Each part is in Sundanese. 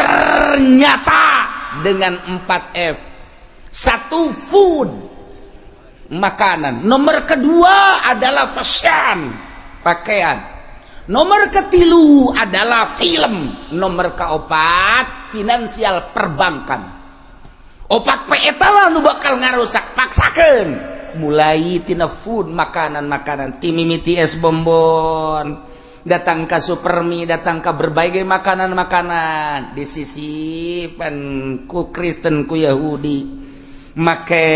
Ternyata dengan 4 F. Satu, food, makanan. Nomor kedua adalah fashion, pakaian. Nomor ketilu adalah film. Nomor keopat finansial, perbankan. Opat P eta lah nu bakal ngarusak. Paksakan mulai tina food, makanan-makanan, timimiti es bonbon, datang ke supermi, datang ke berbagai makanan-makanan, disisipan ku Kristen, ku Yahudi, make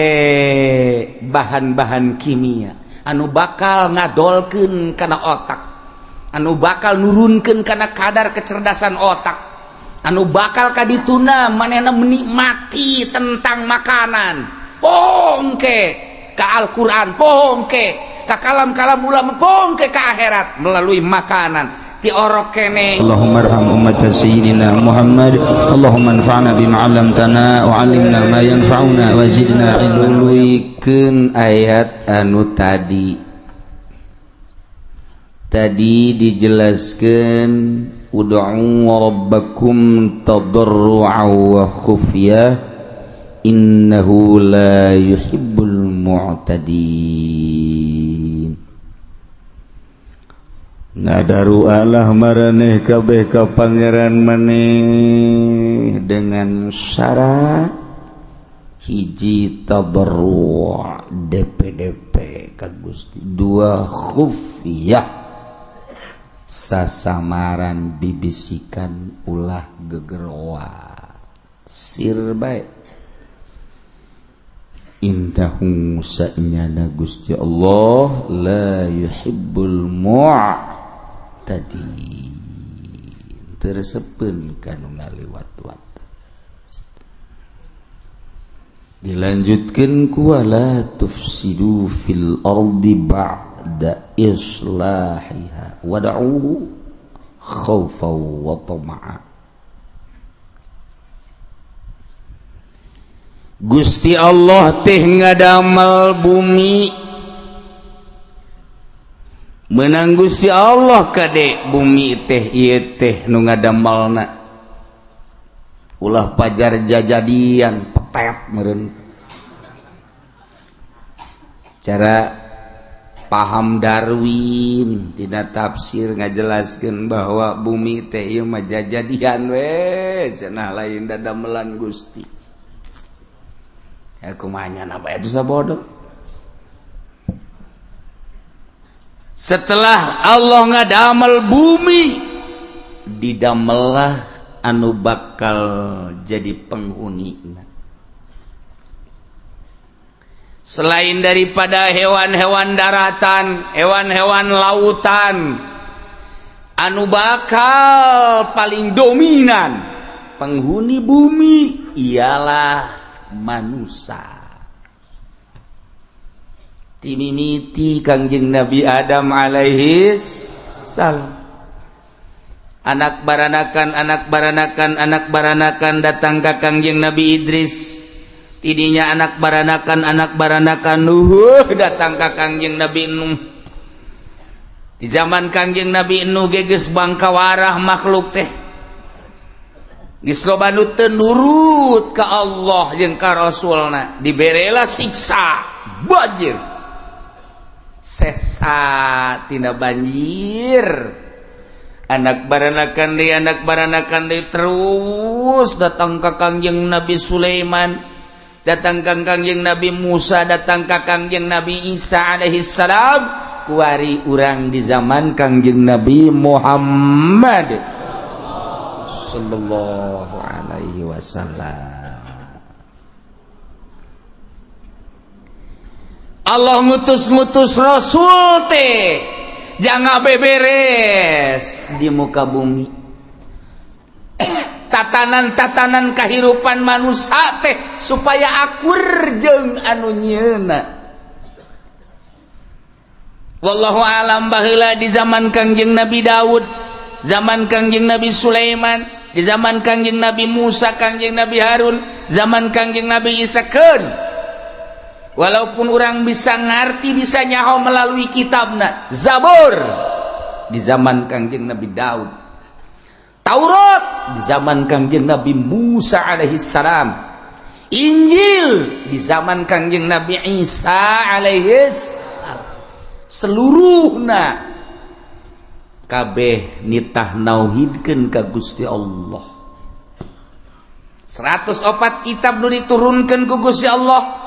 bahan-bahan kimia anu bakal ngadolkeun kana otak, anu bakal nurunkan karena kadar kecerdasan otak, anu bakal kadituna manehna menikmati tentang makanan. Pongke ke Al-Quran, pongke ke kalam-kalam ulama, pongke ke akhirat melalui makanan ti orok kene. اللهم ارحم أمة سيدنا محمد. اللهم انفعنا بما علمتنا وعلمنا ما ينفعنا وزدنا علما. Tuluikeun ayat anu tadi. Tadi dijelaskan ud'u rabbakum tadarru'a wa khufyah innahu la yuhibbul mu'tadin. Ngadarualah maraneh kabeh ka Pangeran maneh dengan syarat hiji, tadarru', DPDP ka Gusti, dua, khufyah, sasamaran, bibisikan, ulah gegeroa, sir bae. Innahu, sanyana Gusti Allah, la yuhibbul mu'tadin, teu resepeun kanu ngaliwat-wat. Dilanjutkan ku wala tufsidu fil ardi ba'da islahiha wad'uhu khaufan wa tama'a. Gusti Allah teh ngadamel bumi, menang Gusti Allah kade bumi teh ieu teh nu ngadamelna, ulah pajar jajadian petet meureun. Cara paham Darwin tidak tafsir ngajelaskeun bahwa bumi teh ieu mah jajadian we cenah, lain dadamelan Gusti. Ya kumaha apa itu sabodoh. Setelah Allah ngadamel bumi, didamelah anu bakal jadi penghuni selain daripada hewan-hewan daratan, hewan-hewan lautan. Anu bakal paling dominan penghuni bumi ialah manusia. Timimiti Kangjeng Nabi Adam alaihis salam, anak baranakan, anak baranakan, anak baranakan, datang ka Kangjeng Nabi Idris. Tidinya anak baranakan, anak baranakan, Nuh, datang ka Kangjeng Nabi Nuh. Di zaman Kangjeng Nabi Nuh geus bangkawarah makhluk teh, geus loba nu teu nurut ka Allah jeung ka Rasulna, diberela siksa banjir, sesa tina banjir. Anak baranakan deui, anak baranakan deui, terus datang ka Kangjeng Nabi Sulaiman, datang ka Kangjeng Nabi Musa, datang ka Kangjeng Nabi Isa alaihi salam. Kuari urang di zaman Kangjeng Nabi Muhammad sallallahu alaihi wasallam. Allah ngutus-ngutus rasul teh jangan beberes di muka bumi tatanan-tatanan kehidupan manusia teh supaya akur jeung anu nyieuna. Wallahu alam, baheula di zaman Kangjeng Nabi Daud, zaman Kangjeng Nabi Sulaiman, di zaman Kangjeng Nabi Musa, Kangjeng Nabi Harun, zaman Kangjeng Nabi Isa keun. Walaupun orang bisa ngerti, bisa nyaho melalui kitabna Zabur di zaman Kangjeng Nabi Daud. Taurat di zaman Kangjeng Nabi Musa alaihi salam, Injil di zaman Kangjeng Nabi Isa alaihi salam. Seluruhna kabeh nitah nauhidkeun ka Gusti Allah. 104 kitab nu diturunkan ku Gusti Allah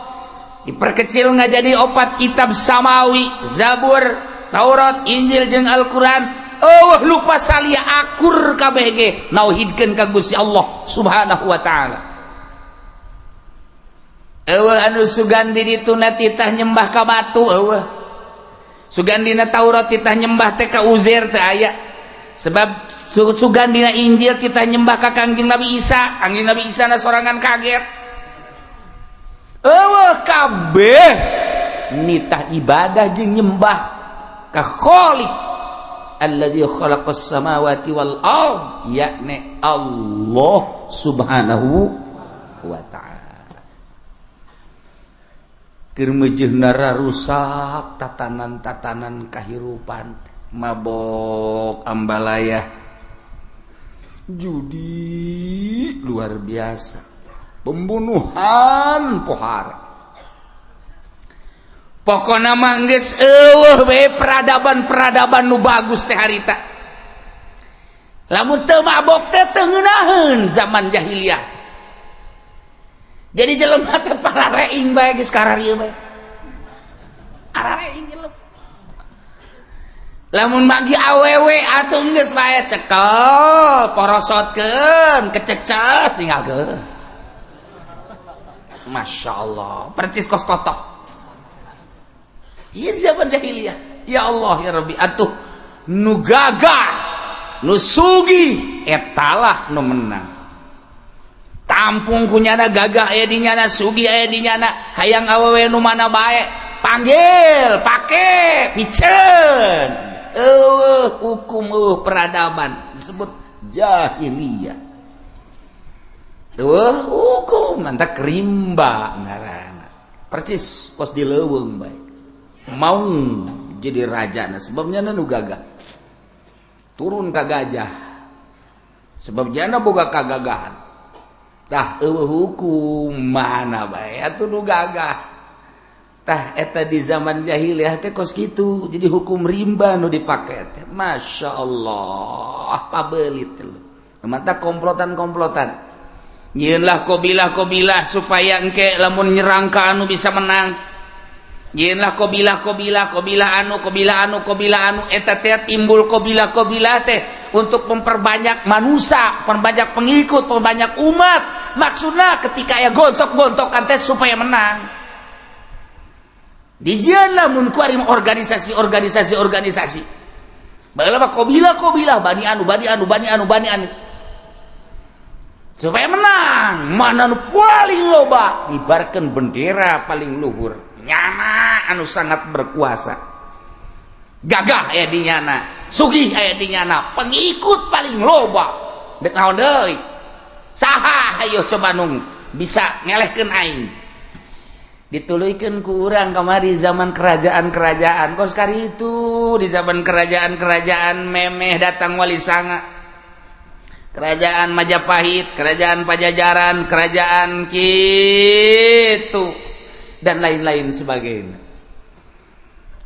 diperkecil nggak jadi opat kitab samawi, Zabur, Taurat, Injil jeung Al-Quran. Oh, lupa salia akur kabeh ge nauhidkeun ka Gusti Allah Subhanahu wa taala. Eueuh anu sugan di dituna titah nyembah ka batu, eueuh. Sugan dina Taurat titah nyembah teh ka Uzair teh aya. Sebab sugan dina Injil titah nyembah ka Kangjeng Nabi Isa, Kangjeng Nabi Isa na sorangan kaget. Eueuh, kabeh nitah ibadah jeung nyembah ka Khaliq alladzi khalaqas samawati wal ard, yakni Allah Subhanahu wa taala. Keur meujeuhna rusak tatanan-tatanan kahirupan, mabok, ambalaya, judi luar biasa, pembunuhan pohara. Pokokna mah geus eueuh we peradaban-peradaban nu bagus teh harita. Lamun teu mabok teh teu ngeunaheun zaman jahiliyah. Jadi jelema teh parareing bae, geus kararieu bae. Arareing jelema. Lamun magi awewe atuh geus bae cekel, porosotkeun, kececes, tinggalkeun. Masya Allah, percis kos kotok. Iya, di zaman jahiliyah. Ya Allah ya Rabbi, atuh nu gagah, nu sugih etalah nu menang. Tampung kunyana gagah aya di nyana, sugih aya di nyana, hayang awewe nu mana bae, panggil, pake, piceun. Eueuh hukum, eueuh peradaban, disebut jahiliyah. Eueuh hukum, mantak rimba ngaranna. Percis kos di leuweung bae. Mau jadi raja, nah sebabnya nu gagah turun ka gajah, sebab jana boga kagagahan. Tah, eueuh hukum, mana bae atuh nu gagah. Tah, eta di zaman jahiliyah teh kos kitu. Jadi hukum rimba nu dipake teh, Masya Allah, pabelit lu. Mantap, komplotan-komplotan, nyieunlah kobilah-kobilah supaya engke lamun nyerang ka anu bisa menang. Nyieunlah kobilah kobilah, kobilah anu, kobilah anu, kobilah anu. Eta teh timbul kobilah kobilah teh untuk memperbanyak manusia, perbanyak pengikut, perbanyak umat. Maksudnya ketika ya gontok-gontokan teh supaya menang. Dijieun lamun kuari organisasi, organisasi, organisasi. Baheula mah kobilah kobilah, bani anu, bani anu, bani anu, bani anu, supaya menang. Mana nu paling loba, ngibarkeun bendera paling luhur, nyana anu sangat berkuasa. Gagah aya di nyana, sugih aya di nyana, pengikut paling loba, dek naon deui? Saha hayo coba nung bisa ngelehkeun aing? Dituluykeun ku urang kamari zaman kerajaan-kerajaan kos itu. Di zaman kerajaan-kerajaan memeh datang Wali Sanga, kerajaan Majapahit, kerajaan Pajajaran, kerajaan kitu dan lain-lain sebagainya,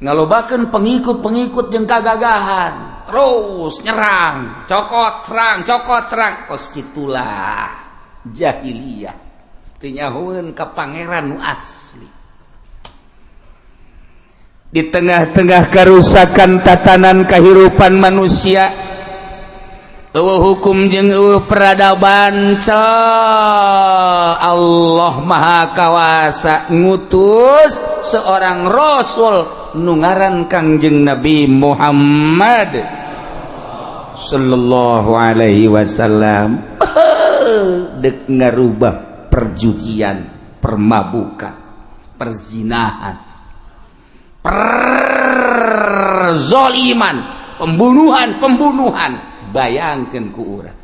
ngalobakeun pengikut-pengikut jeung kagagahan, terus nyerang, cokot, serang, cokot, serang. Kos gitulah jahiliyah, teu nyahoeun ka pangeran nu asli. Di tengah-tengah kerusakan tatanan kehidupan manusia, eueuh hukum jeung eueuh peradaban, Allah Maha Kawasa ngutus seorang rasul nu ngaran Kangjeng Nabi Muhammad sallallahu alaihi wasallam, dek ngarubah perjudian, permabukan, perzinahan, perzoliman, pembunuhan pembunuhan. Bayangkan ku urang,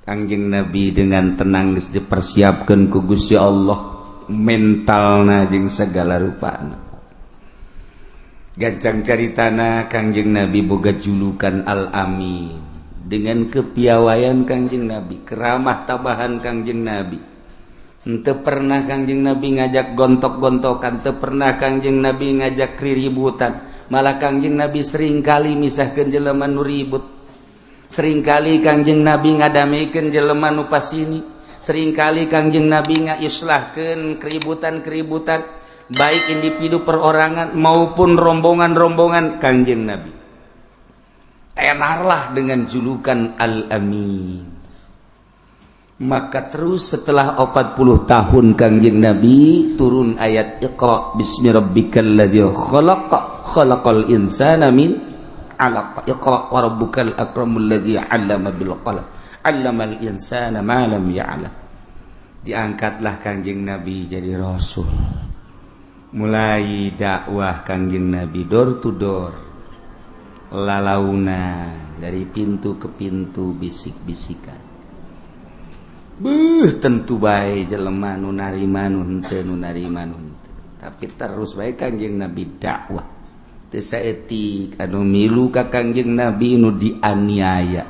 Kangjeng Nabi dengan tenang geus dipersiapkan ku Gusti Allah mentalna jeung segala rupana. Gancang caritana, Kangjeng Nabi boga julukan Al-Amin. Dengan kepiawaian Kangjeng Nabi, keramah tamahan Kangjeng Nabi. Henteu pernah Kangjeng Nabi ngajak gontok-gontokan, teu pernah Kangjeng Nabi ngajak riributan. Malah Kangjeng Nabi seringkali misahkeun jelema nu ribut. Seringkali Kangjeng Nabi ngadamikeun jelema nu pasini. Seringkali Kangjeng Nabi ngaislahkeun keributan-keributan, baik individu perorangan maupun rombongan-rombongan. Kangjeng Nabi tenarlah dengan julukan Al-Amin. Maka terus setelah 40 tahun Kangjeng Nabi, turun ayat Iqra bismi rabbikal ladzi khalaq, khalaqal insana min 'alaq, iqra wa rabbukal akramul ladzi 'allama bil qalam, 'allamal insana ma lam ya'lam. Diangkatlah Kangjeng Nabi jadi rasul. Mulai dakwah Kangjeng Nabi door to door, lalauna dari pintu ke pintu, bisik-bisikan. Beuh, tentu bae jelema nu narima, nu henteu, nu narima, nu henteu. Tapi terus bae Kangjeng Nabi dakwah. Teu saeutik anu milu ka Kangjeng Nabi nu dianiaya.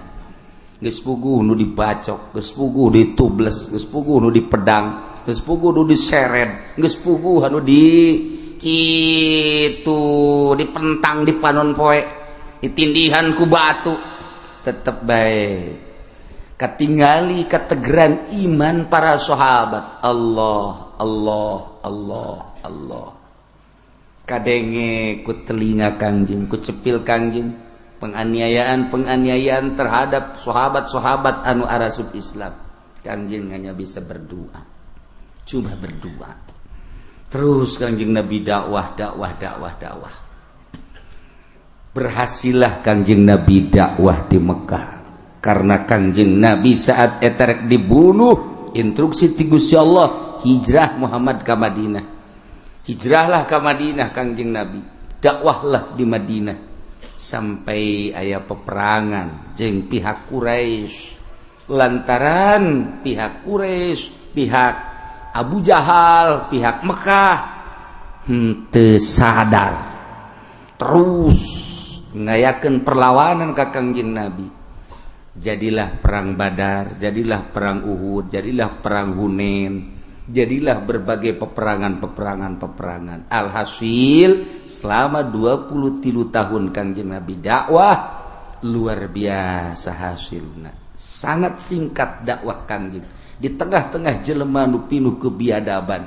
Geus puguh nu dibacok, geus puguh ditubles, geus puguh nu dipedang, geus puguh nu diseret, geus puguh anu di kitu dipentang di panon poe, ditindihan ku batu. Tetep bae katingali kategeran iman para sahabat. Allah, Allah, Allah, Allah. Kadenge ku telinga Kangjeng, ku cepil Kangjeng, penganiayaan penganiayaan terhadap sahabat-sahabat anu arasup Islam. Kangjeng hanya bisa berdoa, cuma berdoa terus. Kangjeng Nabi dakwah, dakwah, dakwah, dakwah. Berhasillah Kangjeng Nabi dakwah di Mekah, karena Kangjeng Nabi saat eta rek dibunuh, instruksi ti Gusti Allah, hijrah Muhammad ke Madinah. Hijrahlah ke Madinah Kangjeng Nabi, dakwahlah di Madinah sampai aya peperangan jeung pihak Quraisy, lantaran pihak Quraisy, pihak Abu Jahal, pihak Mekah henteu sadar, terus ngayakeun perlawanan ka Kangjeng Nabi. Jadilah perang Badar, jadilah perang Uhud, jadilah perang Hunain, jadilah berbagai peperangan, peperangan, peperangan. Alhasil selama 23 tahun Kangjeng Nabi dakwah, luar biasa hasilnya. Sangat singkat dakwah Kangjeng di tengah-tengah jelema nu pinuh kebiadaban,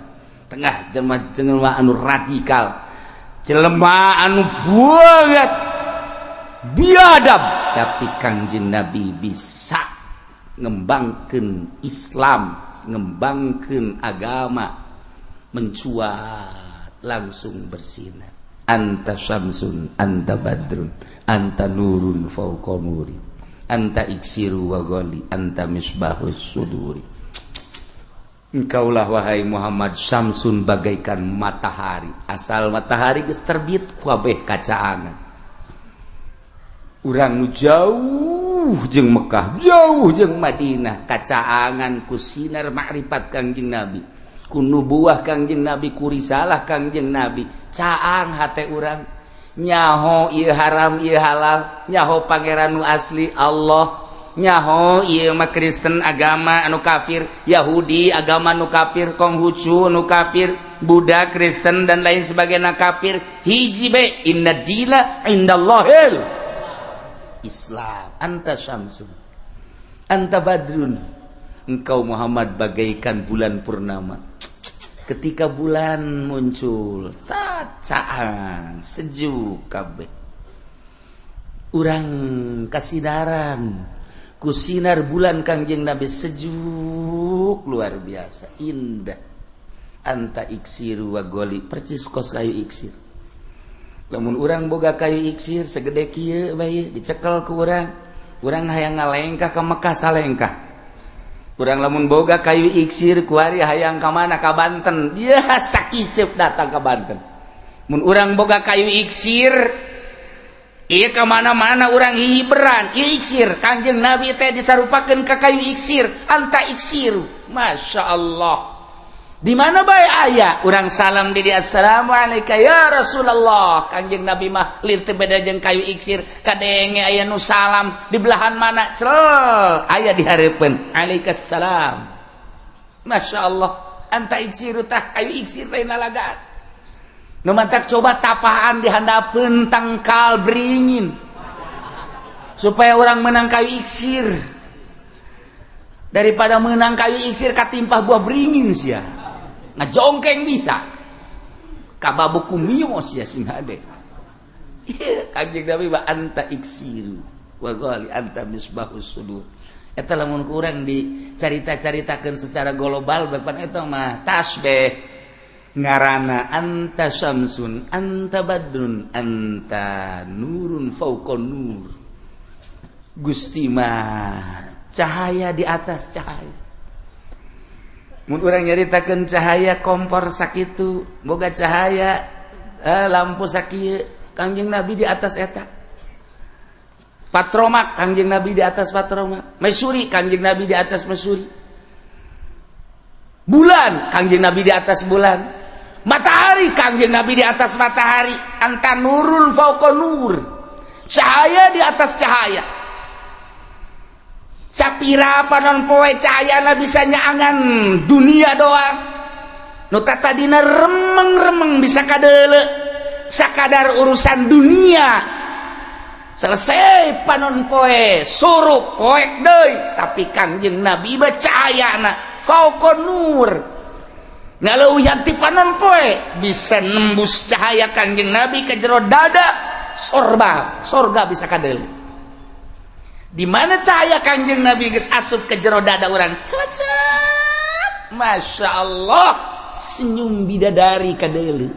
tengah jelema jelema anu radikal, jelema anu banget biadab, tapi Kangjeng Nabi bisa ngembangkan Islam, ngembangkan agama, mencuat langsung bersinar. Anta syamsun, anta badrun, anta nurun fauqa nuri, anta iksiru wa ghali, anta misbahus suduri. Engkaulah, wahai Muhammad, syamsun, bagaikan matahari. Asal matahari geus terbit, kabeh kacaangan. Urang nu jauh jeung Mekah, jauh jeung Madinah, kacaangan ku sinar makrifat Kangjeng Nabi, ku nubuah Kangjeng Nabi, ku risalah Kangjeng Nabi. Caang hate urang, nyaho ieu haram, ieu halal, nyaho Pangeran nu asli Allah, nyaho ieu mah Kristen agama anu kafir, Yahudi agama nu kafir, Konghucu nu kafir, Buddha, Kristen, dan lain sebagainya kafir. Hiji be, inna dina indallahil Islam. Anta syamsun, anta badrun. Engkau Muhammad bagaikan bulan purnama. Ketika bulan muncul, caang, sejuk kabeh. Urang kasinaran ku sinar bulan Kangjeng Nabi, sejuk luar biasa indah. Anta iksiru wa goli, percis kos kayu iksir. Lamun urang boga kayu iksir segede kieu bae, dicekel ku urang, urang hayang ngalengkah ke Mekah, salengkah urang. Lamun boga kayu iksir kuari, hayang ka mana? Ka Banten, dia sakiceup datang ke Banten. Mun urang boga kayu iksir, iya, kemana-mana urang hiberan. Ieu iksir. Kangjeng Nabi teh disarupakeun ka kayu iksir. Anta iksir, masya Allah. Di mana bae aya urang salam di dia, "Assalamualaikum ya Rasulullah." Kanjeng Nabi mah lir teu beda jeung kayu iksir, kadenge aya nu salam di belahan mana, cel aya di hareupeun, "Alaikassalam." Masya Allah, anta iksiru, tah kayu iksir lain lalagaan nu mantak. Coba tapaan di handapeun tangkal beringin supaya orang menang kayu iksir, daripada menang kayu iksir katimpah buah beringin sia ngajongkeng, bisa kababu kumios ya sing hade. Kanjeng Nabi wa anta iksiru wa ghali anta misbahus sudur. Eta lamun kurang dicarita-caritakeun secara global, bapan eta mah tasbih ngarana. Anta syamsun, anta badrun, anta nurun fauqa nur. Gusti mah cahaya di atas cahaya. Mun urang nyaritakeun cahaya kompor sakitu boga cahaya, lampu sakieu, Kangjeng Nabi di atas eta. Patromak, Kangjeng Nabi di atas patromak. Mesuri, Kangjeng Nabi di atas mesuri. Bulan, Kangjeng Nabi di atas bulan. Matahari, Kangjeng Nabi di atas matahari. Anta nurun fauqa nur, cahaya di atas cahaya. Sapira panon poe cahayana bisa nyaangan dunia doang. Nu tadina remeng-remeng bisa kadeule sakadar urusan dunia, selesai panon poe surup poek deui. Tapi Kangjeng Nabi mah cahayana fauqa nur, ngaleuwihan ti panon poe. Bisa nembus cahaya Kangjeng Nabi ke jero dada, sorba sorga bisa kadeule. Di mana cahaya Kangjeng Nabi geus asup ke jero dada urang, cecet, Masya Allah, senyum bidadari kadeule.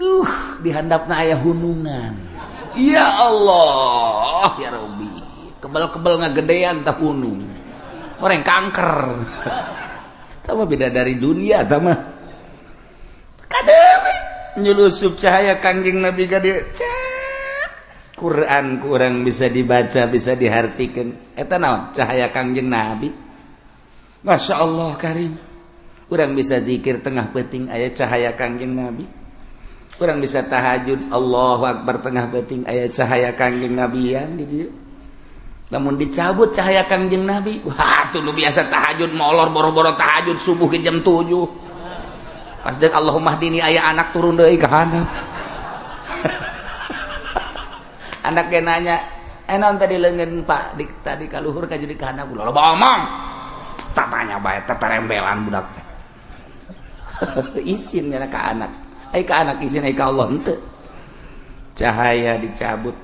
Duh, dihandapna aya hunungan. Ya Allah ya Rabbi, kebal-kebal ngagedean tah hunung orang kanker. Tama beda dari dunia, tama kadeule nyulusup cahaya Kangjeng Nabi ka dieu. Quran kurang bisa dibaca, bisa dihartikan. Eta naon? Cahaya Kangjeng Nabi. Masya Allah karim. Urang bisa zikir tengah peuting aya cahaya Kangjeng Nabi. Urang bisa tahajud, Allahu Akbar, tengah peuting aya cahaya Kangjeng Nabian di dieu. Lamun dicabut cahaya Kangjeng Nabi, wah, tuh lu biasa tahajud molor, boro-boro tahajud subuh ke jam 7, pas dek Allahumma hdini aya anak turun deui ka handap. Anaknya nanya, "Eh, naon tadi leungeun Pak di, tadi kaluhur ka jadi ka handap?" "Loba omong." Tak tanya bae, teterembelan budak teh. Isin nya ka anak. Ai ka anak isin, ai ka Allah henteu. Cahaya dicabut.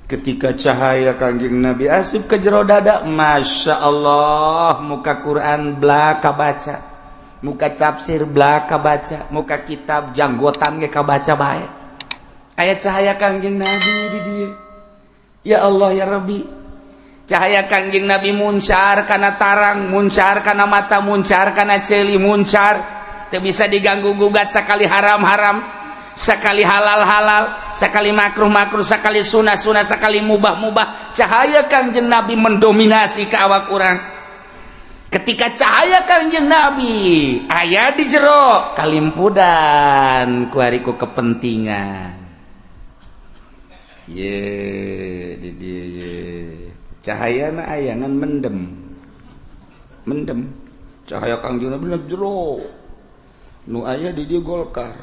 Ketika cahaya Kangjeng Nabi asup ke jero dada, Masya Allah, muka Quran belaka baca, muka tafsir belaka baca, muka kitab janggotan ge kabaca bae. Aya cahaya Kangjeng Nabi di dia. Ya Allah ya Rabbi, cahaya Kangjeng Nabi muncar karena tarang, muncar karena mata, muncar karena celi, muncar teu bisa diganggu gugat. Sekali haram-haram, sekali halal-halal, sekali makruh-makruh, sekali sunah-sunah, sekali mubah-mubah, cahaya Kangjeng Nabi mendominasi ke awak urang. Ketika cahaya Kangjeng Nabi aya di jero, kalimpudan kuariku kepentingan ye di dia ye. Cahaya na aya ngan mendem mendem. Cahaya Kangjeng Nabi na jero, nu aya di dia Golkar.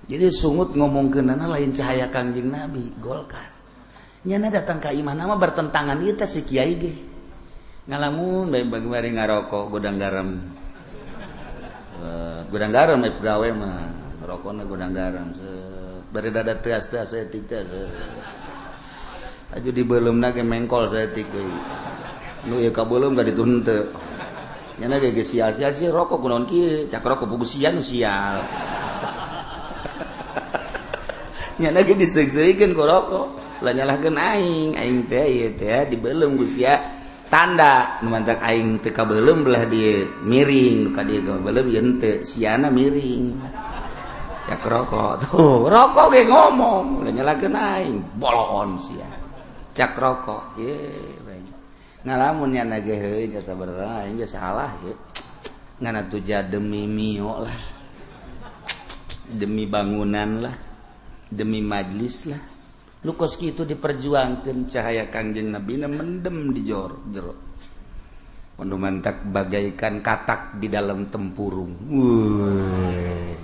Jadi sungut ngomong ke nana lain cahaya Kangjeng Nabi, Golkar. Nyana datang ke imah nama bertentangan ieu teh si kiai ge ngalamun bae bari ngarokok Gudang Garam. Gudang Garam eh pegawai mah rokokna Gudang Garam. Bari dada teas-teas saeutik teh aju dibeuleumna ge mengkol saeutik deui. Nu ieu kabeuleum ka ditu henteu. Nyana ge geus sial-sial sih rokok kunaon kieu, cak rokok pugu sia nu sial. Nyana ge diseung-seurikeun ku rokok, ulah nyalahkeun aing, aing teh ieu teh dibeuleum ku sia. Tanda nu mantak aing teu kabeuleum belah dieu miring, nu ka dieu kabeuleum ieu henteu, siana miring. Cak rokok tuh, rokok ge ngomong, ulah nyalahkeun aing, boloon sia. Cak rokok, ye. Ngalamun nya ge heuh jasa sabarang aing salah ye. Ngan atuh demi mio lah. Demi bangunan lah, demi majlis lah. Lu kos kitu diperjuangkeun cahaya Kangjeng Nabi na mendem di jero. Mantak bagaikan katak di dalam tempurung. Wuih.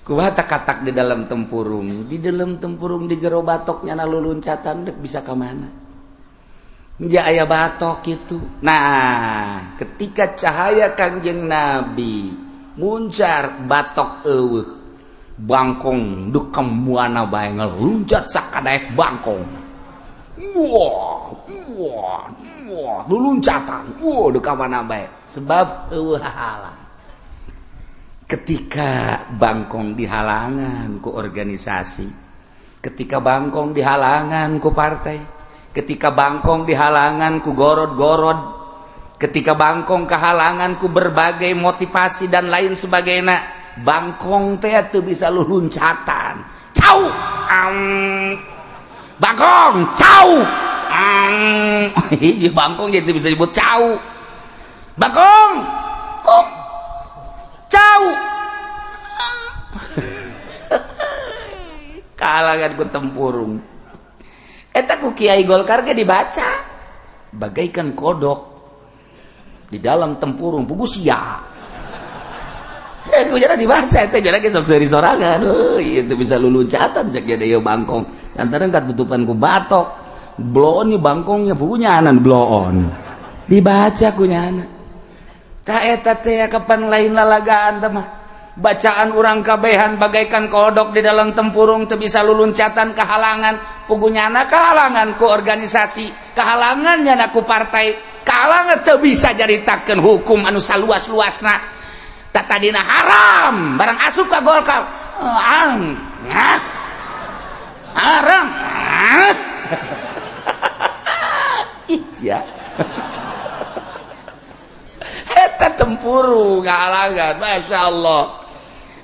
Kumaha katak di dalam tempurung? Di dalam tempurung di jero batoknya na luluncatan dek bisa ka mana? Ja aya batok gitu. Nah, ketika cahaya Kangjeng Nabi muncar batok eueuh, bangkong dek ka mana bae ngeluncat sakadaek bangkong. Wah, wah, wah, luluncatan. Wah, dek ka mana bae. Sebab eueuh halang. Ketika bangkong dihalangan ku organisasi, ketika bangkong dihalangan ku partai, ketika bangkong dihalangan ku gorod-gorod, ketika bangkong kehalangan ku berbagai motivasi dan lain sebagainya, bangkong teh teu bisa luluncatan. Cau, bangkong, cau, hiji bangkong jadi bisa disebut cau. Bangkong, kok cau. Kahalangan ku tempurung. Eta ku Kiai Golkar ge dibaca bagaikan kodok di dalam tempurung pugu sia. Ku jara dibaca eta jara ge sok seuri sorangan. Heuy, itu bisa luluncatan cek jadi ieu bangkong. Lantaran katutupan ku batok. Bloon nya bangkongnya pugu nyanan bloon. Dibaca ku nyana. Tah eta teh kapan lain lalagaan teh mah. Bacaan urang kabehan bagaikan kodok di dalam tempurung teu bisa luluncatan kehalangan pugu nyana kehalangan ku organisasi, kehalangan nyana ku partai, kehalangan teu bisa jaritakeun hukum anu saluas-luasna. Tatadina haram barang asup ka Golkar. Haram. Ih sia. Eta tempurung kehalangan, Masya Allah.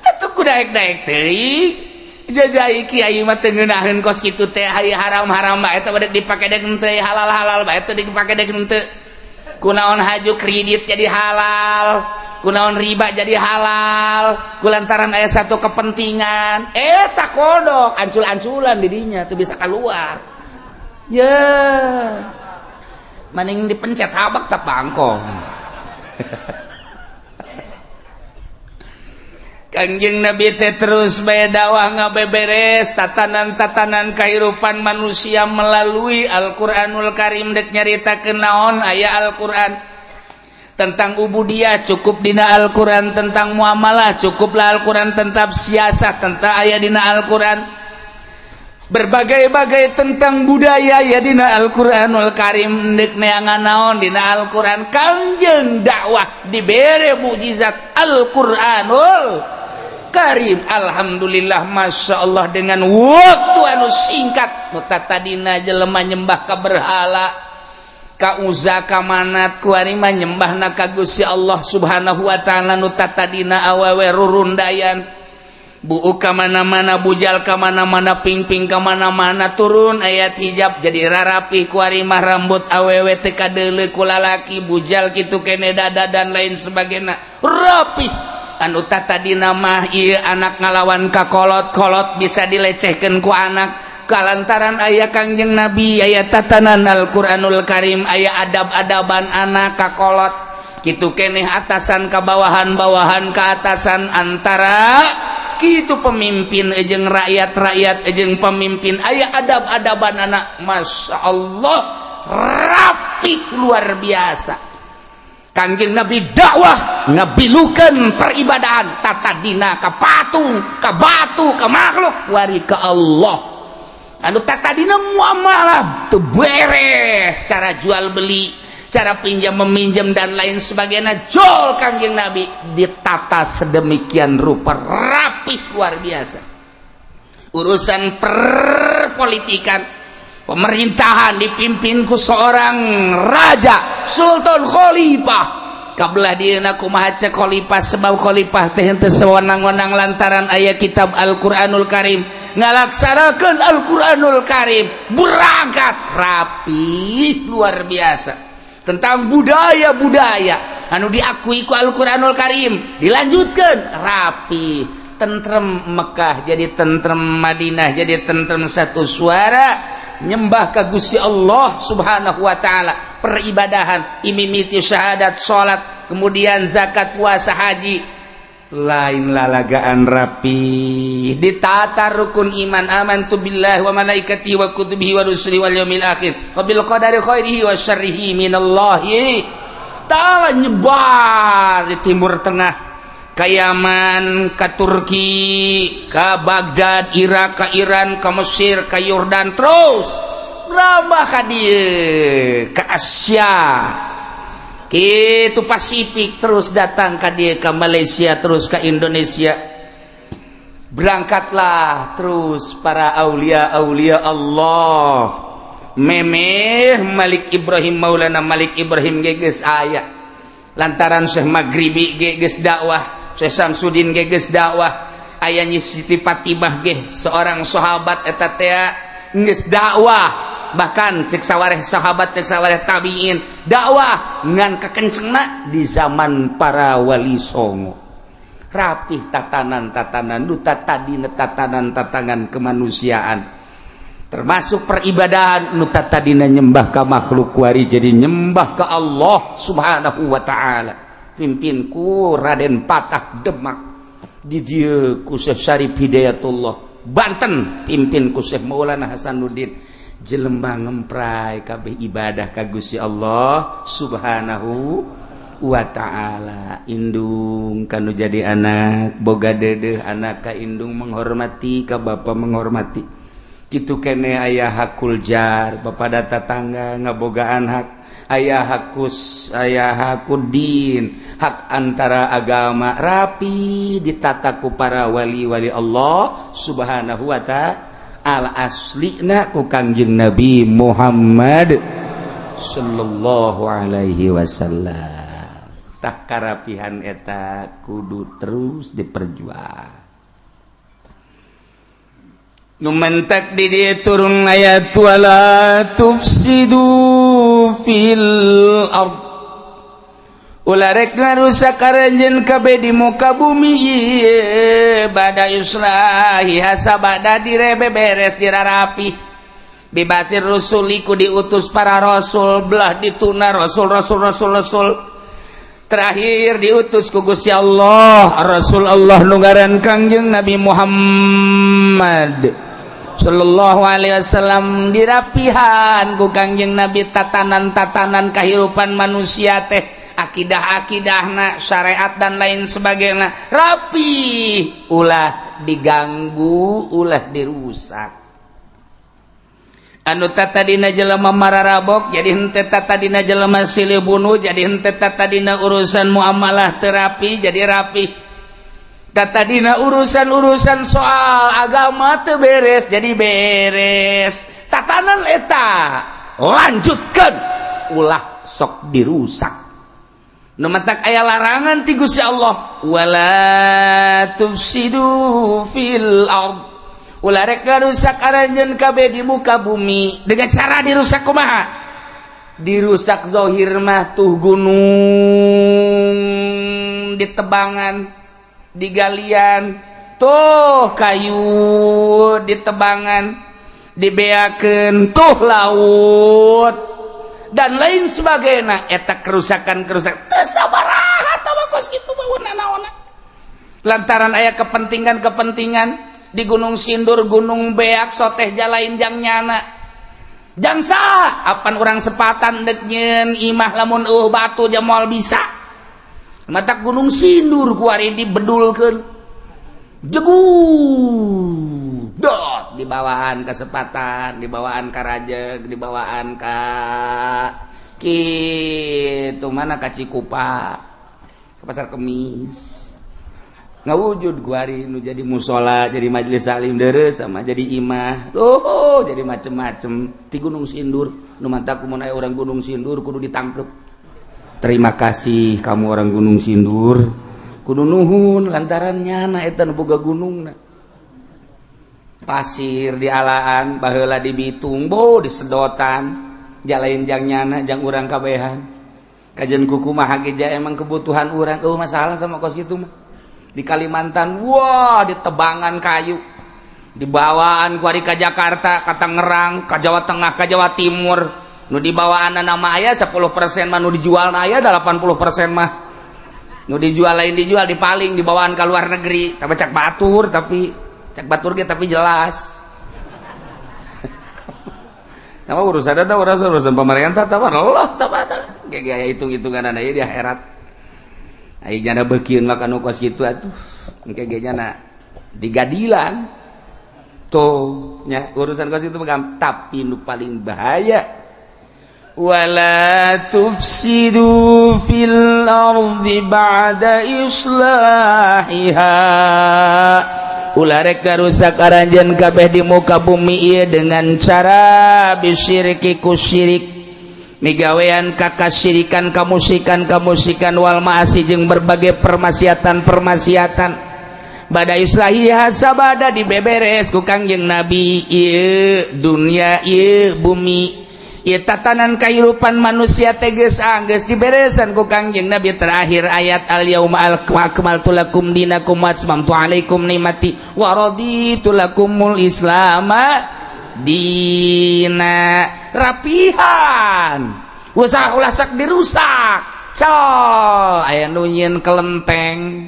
Atuh ku daek-daek teuing. Jajai kiai mah teu ngeunaheun kos kitu teh, haram-haram bae eta dipake dek henteu, halal-halal bae eta dipake dek henteu. Kunaon haju kredit jadi halal, kunaon riba jadi halal, kulantaran aya satu kepentingan. Eta kodok ancul-anculan di dinya teu bisa keluar. Ya. Maning dipencet habak tak bangkong. Kangjeng Nabi teh terus bae dakwah ngabeberes tatanan-tatanan kehidupan manusia melalui Al-Qur'anul Karim. Dek nyaritakeun naon aya Al-Qur'an tentang ubudiyah cukup dina Al-Qur'an, tentang muamalah cukuplah Al-Qur'an, tentang siasat tentang aya dina Al-Qur'an, berbagai-bagai tentang budaya ya dina Al-Qur'anul Karim. Dek neangan naon dina Al-Qur'an. Kangjeng dakwah dibere mukjizat Al-Qur'anul Karim. Alhamdulillah, Masya Allah, dengan waktu anu singkat nu tadina jelema nyembah ka berhala, ka Uza, ka Manat, kuari mah nyembahna ka Gusti Allah Subhanahu wa taala. Nu tadina awewe rurundayan, buuk ka mana-mana, bujal ka mana-mana, pingping ka mana-mana, turun ayat hijab jadi rarapi kuari mah. Rambut awewe teu kadeuleu ku lalaki, bujal kitu kene, dada dan lain sebagainya rapi. Anu tadina mah ieu anak ngalawan ka kolot-kolot bisa dilecehkeun ku anak, kalantaran aya Kangjeng Nabi, aya tatanan Al-Qur'anul Karim, aya adab-adaban anak ka kolot kitu keneh, atasan ka bawahan, bawahan ka atasan, antara kitu pemimpin jeung rakyat, rakyat jeung pemimpin aya adab-adaban anak. Masya Allah, rapi luar biasa. Kangjeng Nabi dakwah ngabilukeun peribadahan tatadina ka patung, ka batu, ka makhluk, wari ka Allah. Anu tatadina muamalah teu beres, cara jual beli, cara pinjam meminjam dan lain sebagainya, jol Kangjeng Nabi ditata sedemikian rupa rapi luar biasa. Urusan perpolitikan, pemerintahan dipimpin ku seorang raja, sultan, khalifah. Kabelah dieuna kumaha cek khalifah, sebab khalifah teh henteu sewenang-wenang lantaran aya kitab Al-Qur'anul Karim, ngalaksanakeun Al-Qur'anul Karim, berangkat rapi luar biasa tentang budaya-budaya anu diakui ku Al-Qur'anul Karim, dilanjutkan rapi, tentrem Mekah jadi tentrem, Madinah jadi tentrem, satu suara nyembah ka Gusti Allah Subhanahu wa taala. Peribadahan imimiti syahadat, salat, kemudian zakat, puasa, haji, lain lalagaan, rapi ditata rukun iman, amantu billahi wa malaikatihi wa kutubihi wa rusulihi wal yaumil akhir wa bil qadari khairihi wa syarrihi minallahi ta'ala. Nyebar di Timur Tengah, ke Yaman, ke Turki, ke Baghdad, Irak, ke Iran, ke Mesir, ke Yordan, terus berambah ka dieu, ke Asia gitu, Pasifik, terus datang ka dieu, ke Malaysia, terus ke Indonesia. Berangkatlah terus para aulia aulia Allah. Memeh Malik Ibrahim, Maulana Malik Ibrahim geus aya, lantaran Syekh Maghribi geus dakwah, Syekh Samsudin geus dakwah, aya Nyi Siti Fatimah ge, seorang sahabat eta teh geus dakwah. Bahkan cek sawareh sahabat, cek sawareh tabiin, dakwah ngan kekencengna di zaman para wali songo. Rapih tatanan-tatanan duta tadi, tatanan-tatanan kemanusiaan, termasuk peribadahan, nu tadina nyembah ka makhluk kuari jadi nyembah ke Allah Subhanahu wa taala. Pimpin ku Raden Patah Demak, di dieu ku Syekh Syarif Hidayatullah Banten, pimpin ku Syekh Maulana Hasanuddin. Jelema ngempray kabeh ibadah ka Gusti Allah Subhanahu wa ta'ala. Indung kanu jadi anak boga dedeh, anak ka indung menghormati, ka bapa menghormati, kitu kene. Aya hakul jar, bapak tetangga ngabogaan hak, aya hakus, aya hakudin, hak antara agama, rapi ditata ku para wali-wali Allah Subhanahu wa ta'ala, aslina ku Kangjeng Nabi Muhammad sallallahu alaihi wasallam. Tah, karapihan eta kudu terus diperjuang. Nu mentak di dieu turun ayat wala tufsidu fil ard, ulah rek ngarusak aranjeun kabeh di muka bumi ieu, bada islahiha, sabada direbe beres, dirarapi, biba'tsir rusuli, ku diutus para rasul. Belah dituna rasul, rasul, rasul, rasul, terakhir diutus ku Gusti Allah Rasul Allah nu ngaran Kangjeng Nabi Muhammad sallallahu alaihi wasallam. Dirapihan ku Kangjeng Nabi tatanan-tatanan kehidupan manusia teh, akidah-akidahna, syariat dan lain sebagainya, rapi, ulah diganggu, ulah dirusak. Anu tadina jelema mararabok jadi henteu, tadina jelema silih bunuh jadi henteu, tadina urusan muamalah terapi jadi rapi, tadina urusan-urusan soal agama teu beres jadi beres. Tatanan eta lanjutkan, ulah sok dirusak. Nu matak aya larangan ti Gusti Allah, wala tufsidu fil ard, ulah rek ngarusak aranjeun kabeh di muka bumi. Dengan cara dirusak kumaha? Dirusak zohir mah tuh gunung ditebangan, digalian, tuh kayu ditebangan, dibeakeun, tuh laut dan lain sebagainya. Eta kerusakan-kerusakan teu sabaraha kos kitu mah naonna, lantaran aya kepentingan-kepentingan di Gunung Sindur, Gunung Beak, soteh jalain jang nyana, jangsa apan orang sepatan dek nyeun imah, lamun batu moal bisa. Matak Gunung Sindur kuari dibedulkeun, jegu dot dibawaan ke Sepatan, dibawaan ka Rajeg, dibawaan ka kitu mana, ka Cikupa, ke Pasar Kemis, ngawujud kuari nu jadi musola, jadi majelis salim deres, sama jadi imah, oh, jadi macem-macem di Gunung Sindur. Nu mantak mun aya orang Gunung Sindur kudu ditangkep. Terima kasih kamu orang Gunung Sindur. Kudu nuhun lantaran nyana eta nu boga gunungna. Pasir dialaan baheula dibitung bo disedotan. Jalain jang nyana jang urang kabehan. Kajian kuku mah ge emang kebutuhan urang eueuh masalah sama kos kitu mah. Di Kalimantan wah ditebangan kayu. Dibawaan ku ari ka Jakarta, ka Tangerang, ka Jawa Tengah, ka Jawa Timur. Nu dibawaan nama aya 10% mah nu dijual aya 80% mah. Nu dijual lain dijual dipaling dibawaan ke luar negeri. Tapi cak batur tapi cak batur ge tapi jelas. Sama urusan eta urusan pemerintah tah Allah sama kayak hitung-hitungan ieu di akhirat. Ai jana beukieun mah kanu kos kitu atuh. Engke ge nyana digadilan. Tuh nya urusan kos itu mah tapi nu paling bahaya wala tufsidu fil ardi ba'da islahiha. Ulah rek ngarusak aranjeun kabeh di muka bumi ieu dengan cara bisyiriki ku syirik migawean kakasirikan kamusikan kamusikan wal ma'asi jeung berbagai permaksiatan-permaksiatan. Bada islahiha sabada dibeberes ku Kangjeng Nabi ieu dunia ieu bumi ieu tatanan kahirupan manusia teges anggeus diberesan ku Kangjeng Nabi. Terakhir ayat al yauma akmaltu lakum dinakum wa atmamtu alaikum nikmati wa raditu lakumul islama dina. Rapihan usah ulah sok dirusak. Col aya nu nyieun kelenteng,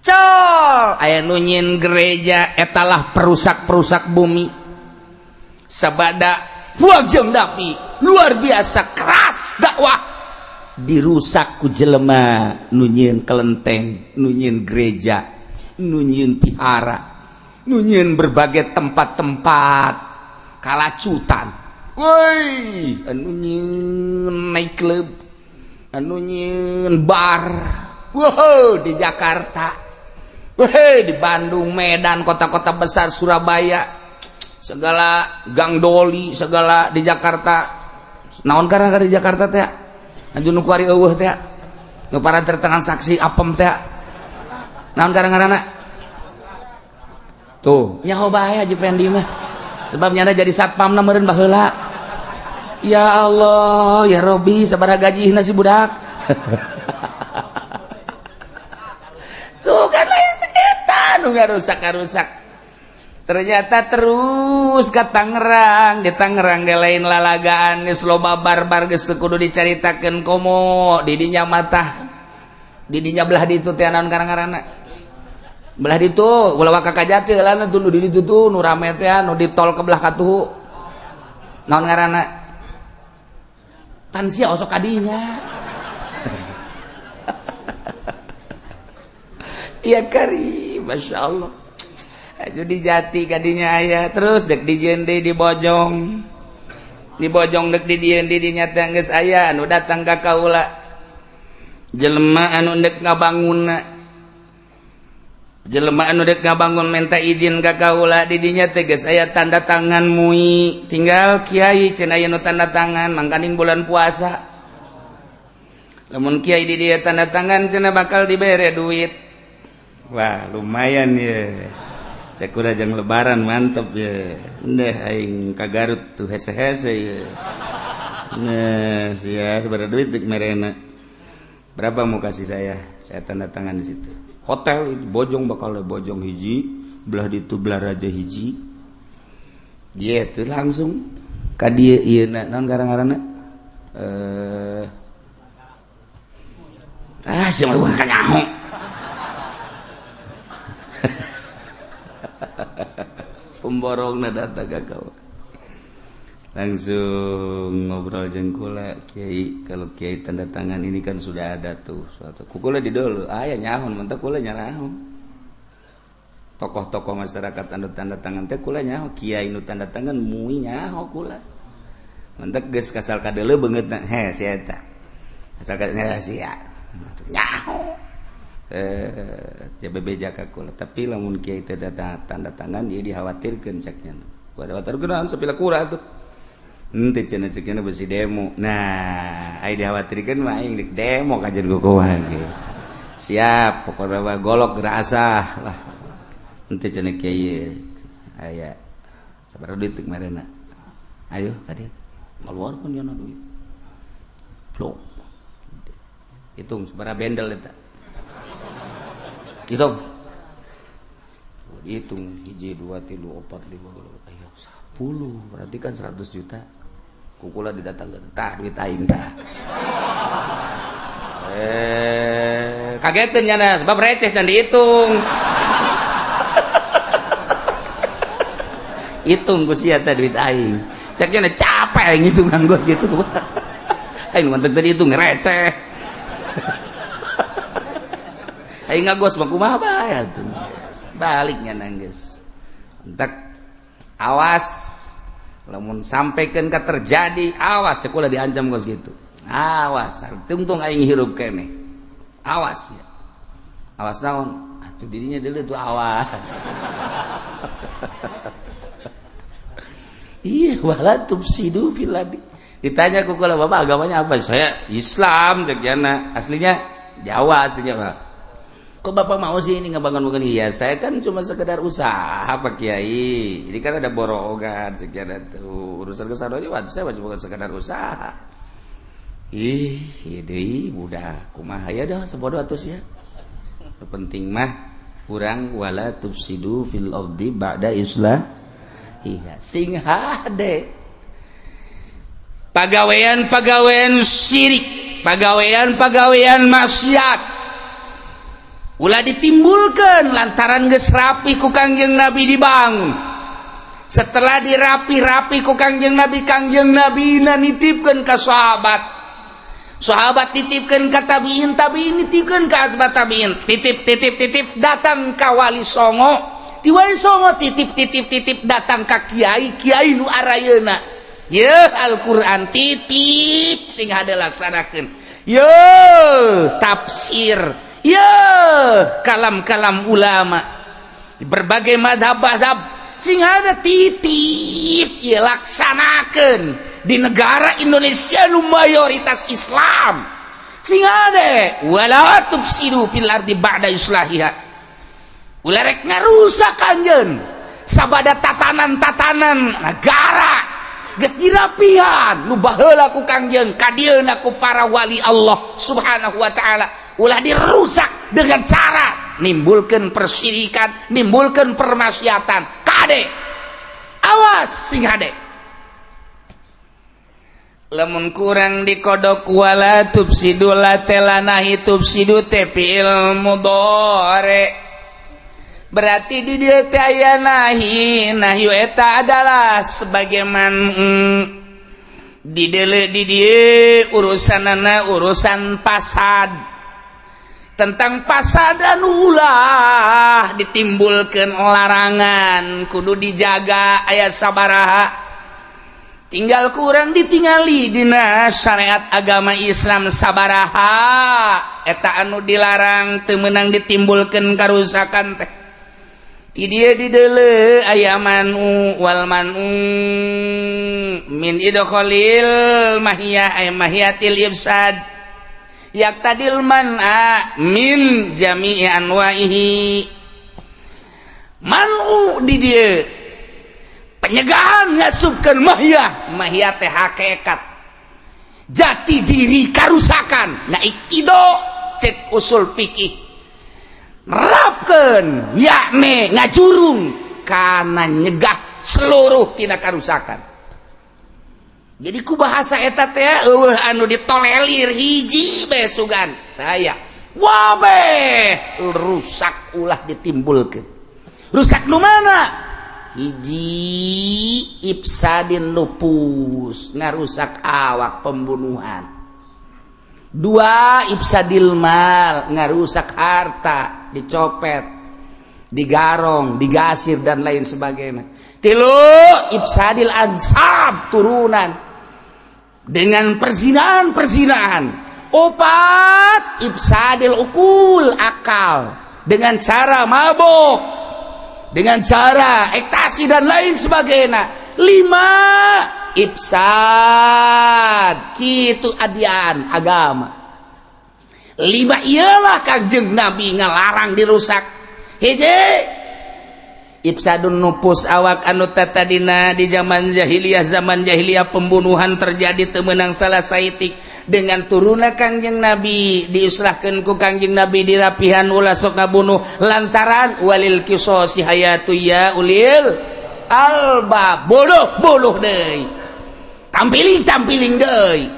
col aya nu nyieun gereja, etalah perusak-perusak bumi. Sabada Kangjeng Nabi luar biasa keras dakwah dirusak ku jelema nu nyieun kelenteng, nu nyieun gereja, nu nyieun pihara, nu nyieun berbagai tempat-tempat kalacutan. Woi, anu nyieun night club, anu nyieun bar. Wow, di Jakarta, weh, di Bandung, Medan, kota-kota besar, Surabaya, segala gang doli segala di Jakarta. Naon karena di Jakarta teh anu nu kuari eueuh teh nu para tertransaksi apem teh naon karena tuh nyaho bae Haji Pendi mah sebab nyana jadi satpam na meureun baheula. Ya Allah ya Robi sabaraha gajihna si budak. Tuh kan lain eta nu ngarusak-ngarusak. Ternyata terus ke Tangerang, di Tangerang ge lain lalagaan geus loba barbar geus kudu dicaritakeun komo di dinya matah. Di dinya belah ditu teh naon karang-karana. Belah ditu ulah waka ka Jati heula tuh nu di ditu tuh nu rame teh nu di tol ke belah katuhu. Naon ngaranna? Pan sia osok kadinya. Iya kari, Masya Allah. Aju di Jati kadinya aya terus dek di jende di Bojong. Di Bojong dek di dieun di dinya teh geus aya anu datang ka kaula. Jelema anu dek ngabangunna. Jelema anu dek ngabangun minta izin ka kaula di dinya teh geus aya tanda tangan mui. Tinggal kiai cenah aya nu tanda tangan mangkaning bulan puasa. Lamun kiai di dieu tanda tangan cenah bakal dibere duit. Wah, lumayan ya. Cek udah jang lebaran mantep ya. Ndeh aing ka Garut tuh hese-hese ya. Nah, sia sabaraha duit dek merena. Berapa mau kasih saya? Saya tanda tangan di situ. Hotel itu Bojong bakal Bojong hiji, belah ditu belah Raja hiji. Dia tuh langsung ka dieu ieu na naon garang-garangna? Sia mah kanyaho. Pemborongna datang ka kau. Langsung ngobrol jeung kula kiai, kalau kiai tanda tangan ini kan sudah ada tuh suatu. Ku kula di dulu, aya nyahun mentak kula nyarahun. Tokoh-tokoh masyarakat anu tanda tangan teh kula nyaho, kiai nu tanda tangan mui nyaho kula. Mentak geus kasal kadeuleu beungeutna, he sia eta. Asal kadeuleu sia. Nyaho. Bebeja ka kula, tapi lamun kiai teu tanda tangan dia dikhawatirkeun caknya. Khawatirkeun sapila kura tuh. Henteu cenah, ceuk besi demo. Nah, ai dikhawatirkeun mah aing rek demo kajian gogohan ge. Siap, pokoknya mah golok gerasah lah. Henteu cenah kiai, aya sabaraha duit kemarin? Ayo tadi ngaluarkeun jana duit. Blok. Hitung sabaraha bendel eta. Hitung. Hitung hiji, dua, tilu, opat, lima, ayo 10, berarti kan 100 juta. Kukula didatangkeun, tah duit aing tah. Eh, kagetin nyana sebab receh can dihitung. Hitung ku sia teh duit aing. Cek nyana capek aing hitungan gua gitu. Aing mah teu dihitung receh. Aing ngagos mah kumaha bae atuh. Baliknya nangis. Entak awas lamun sampaikan ke terjadi, awas sekolah diancam gos gitu. Awas, tungtung aing hirup keneh. Awas ya. Awas naon? Atuh dirinya dulu tuh awas. Iya, wala tufsidu fil ardi. Ditanya ku kula, bapak agamanya apa? Saya Islam cek jana. Aslinya Jawa aslinya, Pak. Kok bapak mau sih ini ngebangun-bangun? Iya, saya kan cuma sekedar usaha, Pak Kiai. Ini kan ada borongan sekian itu urusan kesana aja, waktu saya cuma sekedar usaha. Ih, iya deui budak kumaha ya dah sebodoh atuh sia. Penting mah urang wala tufsidu fil ardi ba'da islah. Iya, sing hade. Pagawean-pagawean syirik, pagawean-pagawean maksiat ulah ditimbulkan lantaran geus rapi ku Kangjeng Nabi dibangun. Setelah dirapi-rapi ku Kangjeng Nabi, Kangjeng Nabi na nitipkeun ka sahabat. Sahabat titipkeun ka tabiin, tabiin nitipkeun ka asbat tabiin. Titip titip titip datang ka Wali Songo. Di Wali Songo titip titip titip datang ka kiai, kiai nu arayeuna. Yeuh Al-Qur'an titip sing hade laksanakeun. Yeuh tafsir, ya kalam-kalam ulama di berbagai mazhab-mazhab sing ada titip ya laksanakeun di negara Indonesia nu mayoritas Islam sing ada wala tufsidu fil ardi ba'da islahiha. Ulah rek ngarusak anjeun sabada tatanan-tatanan negara geus dirapihan nu baheula ku Kangjeng kadieuna ku para wali Allah Subhanahu wa taala. Ulah dirusak dengan cara nimbulkan persyirikan, nimbulkan permaksiatan. Kade awas sing hade. Lamun kurang dikodok wala tufsidu la telanahi tufsidu teh fi'il mudhari. Berarti di dieu teh aya nahi, nahyu eta adalah sebagaimana di deuleu di dieu urusanana urusan pasad. Tentang pasad anu ulah ditimbulkan larangan kudu dijaga aya sabaraha. Tinggal kurang ditingali dina syariat agama Islam sabaraha eta anu dilarang teu meunang ditimbulkeun karusakan teh. Di dieu di deuleu aya manu wal manu min idkhalil mahiyah ay mahiyatil ifsad yaqtadil man'a min jami'i anwa'ihi. Manu di dieu penyegahan ngasupkeun mahiyah, mahiyah teh hakikat jati diri karusakan. Nah ikido cek usul fikih nerapkeun yakni ngajurung kana nyegah seluruh tina karusakan. Jadi ku bahasa eta teh eueuh anu ditolelir hiji bae sugan taya wabeh rusak ulah ditimbulkeun. Rusak nu mana? Hiji ifsadin nufus, ngarusak awak pembunuhan. Dua ifsadil mal, ngarusak harta, dicopet, digarong, digasir dan lain sebagainya. Tilu ifsadil ansab, turunan dengan perzinahan-perzinahan. Opat ifsadil ukul, akal dengan cara mabok, dengan cara ekstasi dan lain sebagainya. Lima Ifsad kitu adian agama. Lima iyalah Kangjeng Nabi ngalarang dirusak. Hiji ifsadun nufus awak anu tatadina di zaman jahiliyah, zaman jahiliyah pembunuhan terjadi teu meunang salah saeutik. Dengan turunna Kangjeng Nabi diislahkeun ku Kangjeng Nabi dirapihan ulah sok ngabunuh lantaran walil qisasi hayatu ya ulil albab. Bodoh bunuh deui, tampiling tampiling deui,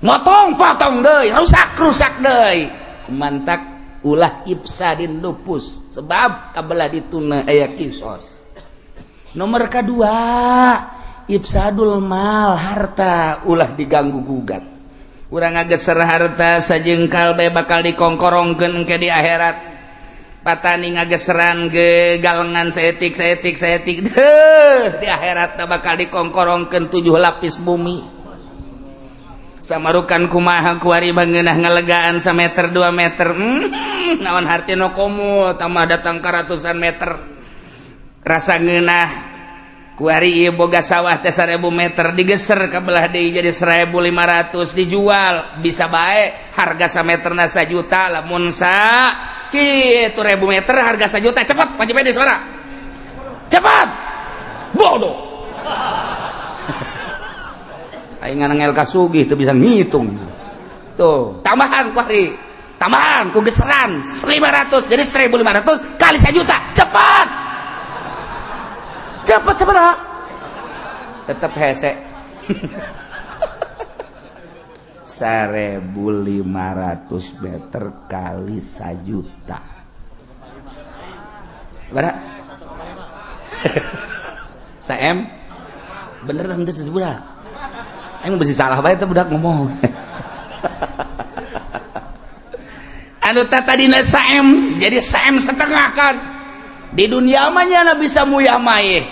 motong potong deui, rusak rusak deui. Mantak ulah ifsadin nufus sebab kabelah dituna aya kisos. Nomor kedua ifsadul mal, harta ulah diganggu gugat. Urang ngageser harta sajengkal bae bakal dikongkorongkeun ke di akhirat. Patani ngageseran ge galengan saeutik saeutik saeutik deuh di akhirat bakal dikongkorongkeun 7 lapis bumi. Samarukan kumaha kuari bangeunah ngalegaan sameter 2 meter. Naon hartina komo tambah datang ka ratusan meter. Rasa ngeunah kuari ieu boga sawah teh 1000 meter digeser ka belah deui jadi 1500 dijual bisa bae harga sameterna 1 juta lamun sa kitu 1000 meter harga 1 juta. Cepat wajib pede suara. Cepat. Bodoh. Aing nganangel kasugih teu bisa ngitung. Tuh, tambahan kuari. Tambahan ku geseran 500 jadi 1500 kali 1 juta. Cepat. Cepat cepat. Tetap hese. 1500 meter kali 1 juta. Berapa? Saem? Bener henteu sebudak. Emang masih salah bae teh budak ngomong. Anu tadina saem jadi saem setengah kan. Di dunia mah nya bisa muyah maye.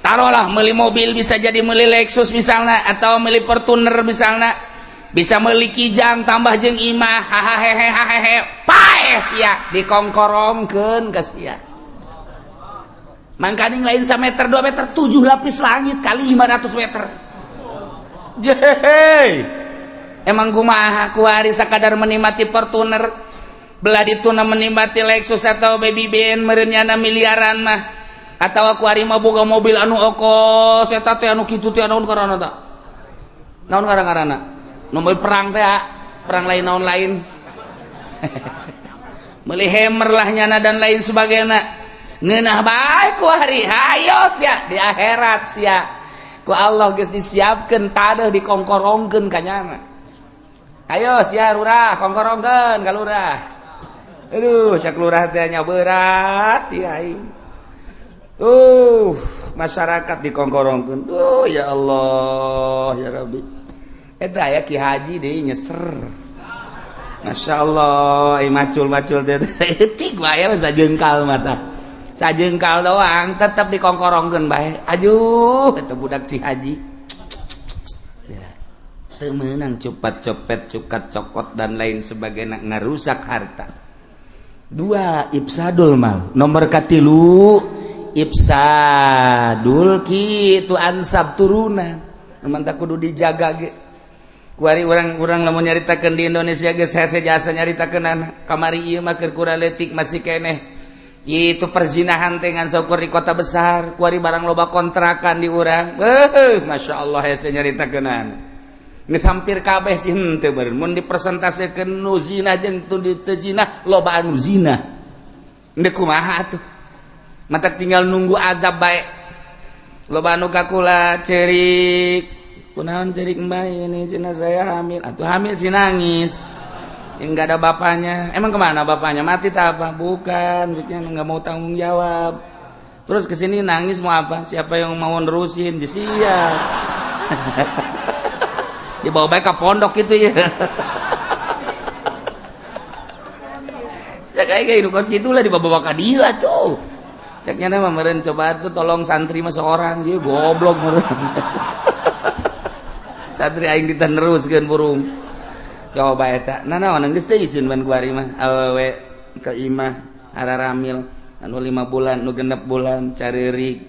Taruhlah meuli mobil bisa jadi meuli Lexus misalnya atau meuli Fortuner misalnya. Bisa meuli Kijang tambah jeung imah hahaha hehehe paeh sia dikongkorongkeun ka sia. Mangkaning lain 1 meter 2 meter 7 lapis langit kali 500 meter. Jehey. Emang kumaha kuari sakadar menikmati Fortuner belah dituna menikmati Lexus atau Baby Ben meureun miliaran mah atau kuari mah boga mobil anu okos eta teh anu kitu teh naon karana ta naon ngaran-ngaranna nu mobil perang teh perang lain naon lain meuli Hammer lah nyana dan lain sebagainya ngeunah bae kuari hayo sia di akhirat sia ku Allah geus disiapkeun tadeuh dikongkorongkeun ka nyana. Ayo sia lurah kongkorongkeun ka lurah. Aduh cak lurah teh nya berat ya aing. Masyarakat dikongkorongkeun. Duh ya Allah ya Rabbi. Eta aya Ki Haji deui nyeser. Masya Allah, ai macul-macul teh saeutik bae sajengkal mata. Sajengkal doang tetap dikongkorongkeun bae. Aduh, eta budak Ci Haji. Ya. Teu meunang cepat copet, cukat cokot dan lain sebagainya ngarusak harta. Dua, ifsadul mal. Nomor katilu ifsadul kitu ansab turunan. Mantap kudu dijaga ge. Kuari urang-urang lamun nyaritakeun di Indonesia geus hese jasa nyaritakeun kamari ieu mah keur kurang leutik masih keneh. Itu perzinahan dengan syukur di kota besar kuari barang loba kontrakan di urang. Masya Allah hese nyaritakeun geus hampir kabeh sih henteu beureun mun dipresentasekeun nu zina jeung teu zina loba anu zina. Endek kumaha atuh matak tinggal nunggu azab bae. Loba anu kakula cerik kunaon cerik mbah ini cenah saya hamil atuh hamil si nangis. Enggak ada bapaknya. Emang kemana bapaknya? Mati tak apa? Bukan, maksudnya nggak mau tanggung jawab. Terus kesini nangis mau apa? Siapa yang mau nerusin? Sia. Dibawa baik ke pondok itu ya. Saya kayak hidup kos gitulah dibawa-bawa ke dia tuh. Ceknya nama meren coba tuh tolong santri mah seorang dia goblok meren. Santri aing diteneruskeun burung. Coba eta. Nah naon geus teh isin ban kuari mah awewe ka imah araramil anu 5 bulan nu 6 bulan careurik.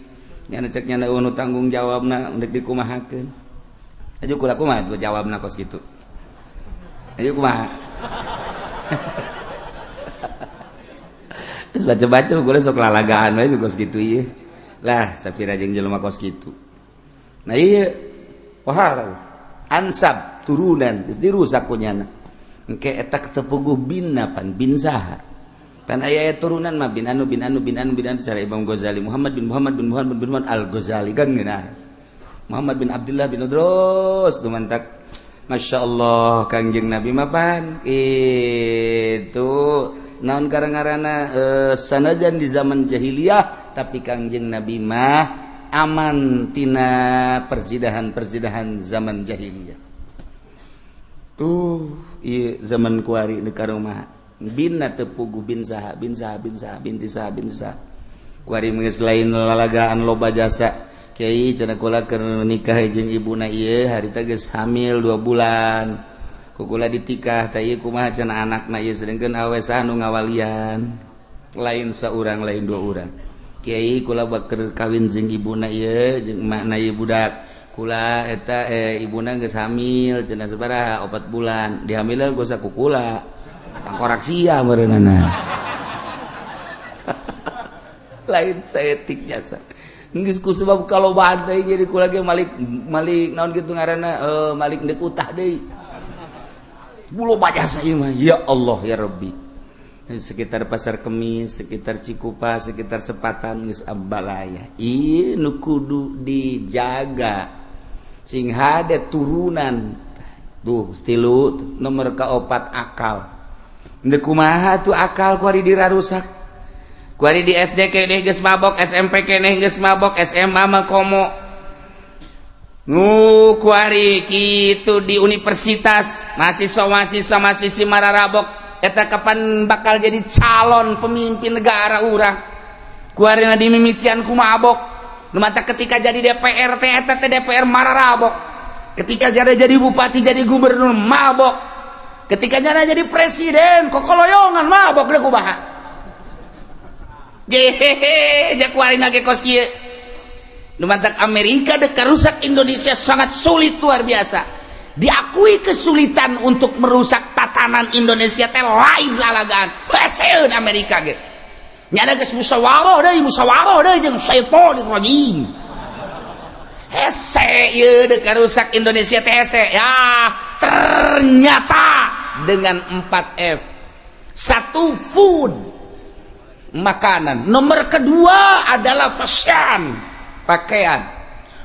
Nyana cek nyana nu tanggung jawabna ndek dikumahakeun. Ayo kula kumaha jawabna kos kitu. Ayo kumaha. Terus baca-baca gue sok lalagaan we kos kitu ieu. Lah sapira jeung jelema kos kitu. Nah ieu pohara ansab turunan geus dirusak ku nyana. Engke eta tepuguh binna pan bin saha. Pan aya turunan mah bin anu bin anu bin anu bin anu cara Imam Ghazali Muhammad bin Muhammad bin Muhammad bin Muhammad Al Ghazali kan ngeunah. Muhammad bin Abdullah bin Udros dumantak Masya Allah Kangjeng Nabi mah pan itu naon karang-karana sanajan di zaman jahiliyah tapi Kangjeng Nabi mah aman tina persidahan-persidahan zaman jahiliyah. Tuh ieu zaman kuari di karomah binna tepugu bin saha bin saha bin saha binti saha bin saha kuari geus lain lalagaan loba jasa. Kiai cenah kula keur nikah jeung ibuna ieu harita geus hamil 2 bulan ku kula ditikah teh ieu kumaha cenah anakna ieu sedengkeun awe saha nu ngawalian lain saurang lain dua urang. Kiai kula baker kawin jeung ibuna ieu jeung emakna ieu budak kula eta ibuna geus hamil cenah sabaraha 4 bulan dihamilan geus ku kula tangkorak sia meureunana. Lain saetik jasa geus ku sebab kalau badai jadi kula ge malik malik naon kitu ngaranna malik deuk utah deui loba jasa ieu mah ya Allah ya Rabbi. Sekitar Pasar Kemis, sekitar Cikupa, sekitar Sepatan geus abalaya. Ieu nu kudu dijaga sing hade turunan. Tuh stilu nomor kaopat akal. Ndek kumaha tuh akal kuari dirarusak. Kuari di SD keneh geus mabok, SMP keneh geus mabok, SMA mah komo. Nu kuari kitu di universitas mahasiswa-mahasiswa mahasiswi mararabok eta kapan bakal jadi calon pemimpin negara urang. Kuarina dimimitian ku mabok. Nu mata ketika jadi DPR teh eta teh DPR mararabok. Ketika jadi bupati jadi gubernur mabok. Ketika jadi presiden kokoloyongan mabok deui kumaha. Jehehe ja kuarina ge kos kieu. Nu matak Amerika dek rusak Indonesia sangat sulit luar biasa. Diakui kesulitan untuk merusak tatanan Indonesia teh lain lalagaan. Haseun Amerika ge. Nyana geus musyawarah deui jeung syaitonir rajim. Hese ieu dek rusak Indonesia teh hese. Ya, ternyata dengan 4F. 1 food, makanan. Nomor kedua adalah fashion, pakaian.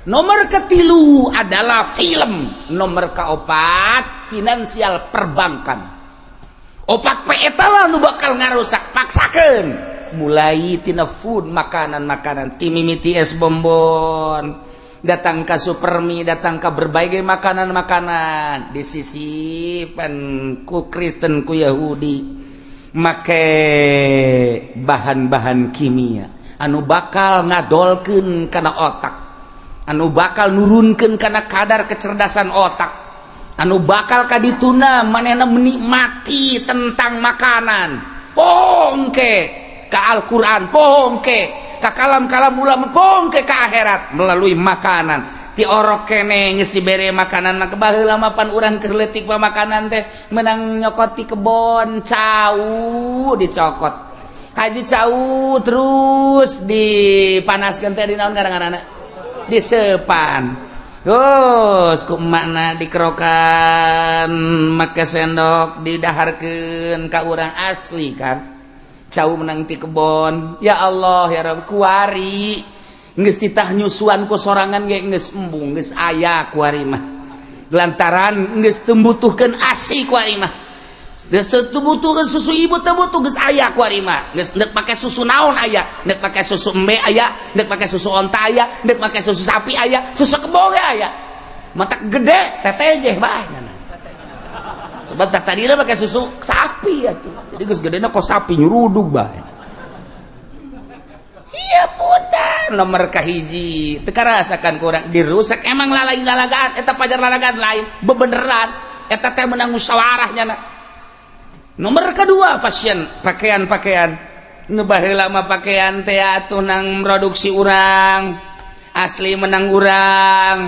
Nomor ketilu adalah film. Nomor keopat finansial perbankan. Opat P eta lah nu bakal ngarusak paksakeun. Mulai tina food makanan-makanan ti mimiti es bonbon, datang ke Supermi, datang ke berbagai makanan-makanan disisipan ku Kristen ku Yahudi make bahan-bahan kimia anu bakal ngadolkeun kana otak, anu bakal nurunkeun kana kadar kecerdasan otak, anu bakal kadituna manehna menikmati tentang makanan. Pongke ka Al-Qur'an, pongke ka kalam-kalam ulama, pongke ka akhirat melalui makanan. Ti orok kene geus dibere makanan mah baheula mah pan urang keur leutik mah makanan teh menang nyokot ti kebon cau dicokot. Haji cau terus dipanaskeun teh di naon ngaranna? Disepan. Terus ku emakna dikerokan make sendok didaharkeun ka urang asli kan. Cau menang ti kebon. Ya Allah ya Rabb kuari geus titah nyusuan ku sorangan ge geus embung geus aya kuari mah. Lantaran geus teu butuhkeun asi kuari mah. Geus teu butuhkeun susu ibu teu butuh geus aya kuari mah. Geus neuk pake susu naon aya, neuk pake susu embe aya, neuk pake susu onta aya, neuk pake susu sapi aya, susu kebo ge aya. Matak gede tetejeh bae nya. Sebab tak tadina pake susu sapi atuh. Jadi geus gedena kos sapi nyurudug bae. Iya putar nomor kahiji teu karasakan kurang dirusak emang lalain lalagaan eta pajar lalagaan lain bebeneran eta teh menang musyawarah nyana. Nomor kedua fashion pakaian-pakaian nu baheula mah pakaian teh atuh nang produksi urang Asli menang urang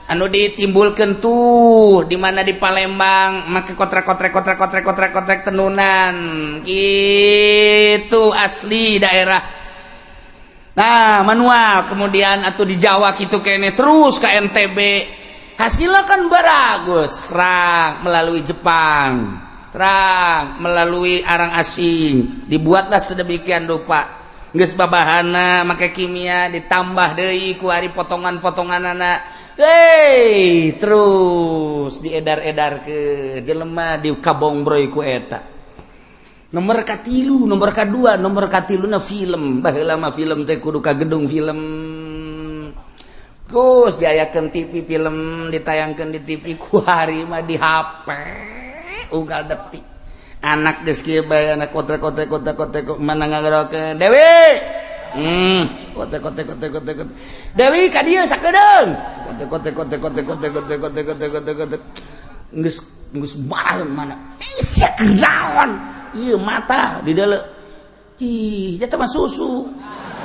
anu ditimbulkan tuh di mana di Palembang make kotrek kotrek kotrek kotrek kotrek kotrek tenunan gitu asli daerah. Nah, manual kemudian atau di Jawa gitu kene terus ke NTB, hasilnya kan bagus. Serang melalui Jepang, serang melalui arang asing, dibuatlah sedemikian rupa geus babahana make kimia, ditambah deui ku ari potongan-potongan anak. Hei, terus diedar-edar ke jelema di kabongbroy ku eta. Nomor katilu, nomor kadua, nomor katilu na film. Baheula mah film teh kudu ka gedung film. Terus diayakeun TV, film ditayangkeun di TV, ku hari mah di HP. Unggal detik. Anak geus kieu bae, anak kotrek kotrek kotrek kotrek, mana ngagerakeun Dewi. Kotek kotek kotek kotek kotek. Dewi ka dieu sakedeung. Kotek kotek kotek kotek kotek kotek kotek kotek kotek kotek. Geus geus maraheun mana. Sia keraon. Ieu mata di deuleu. Ih, eta mah susu.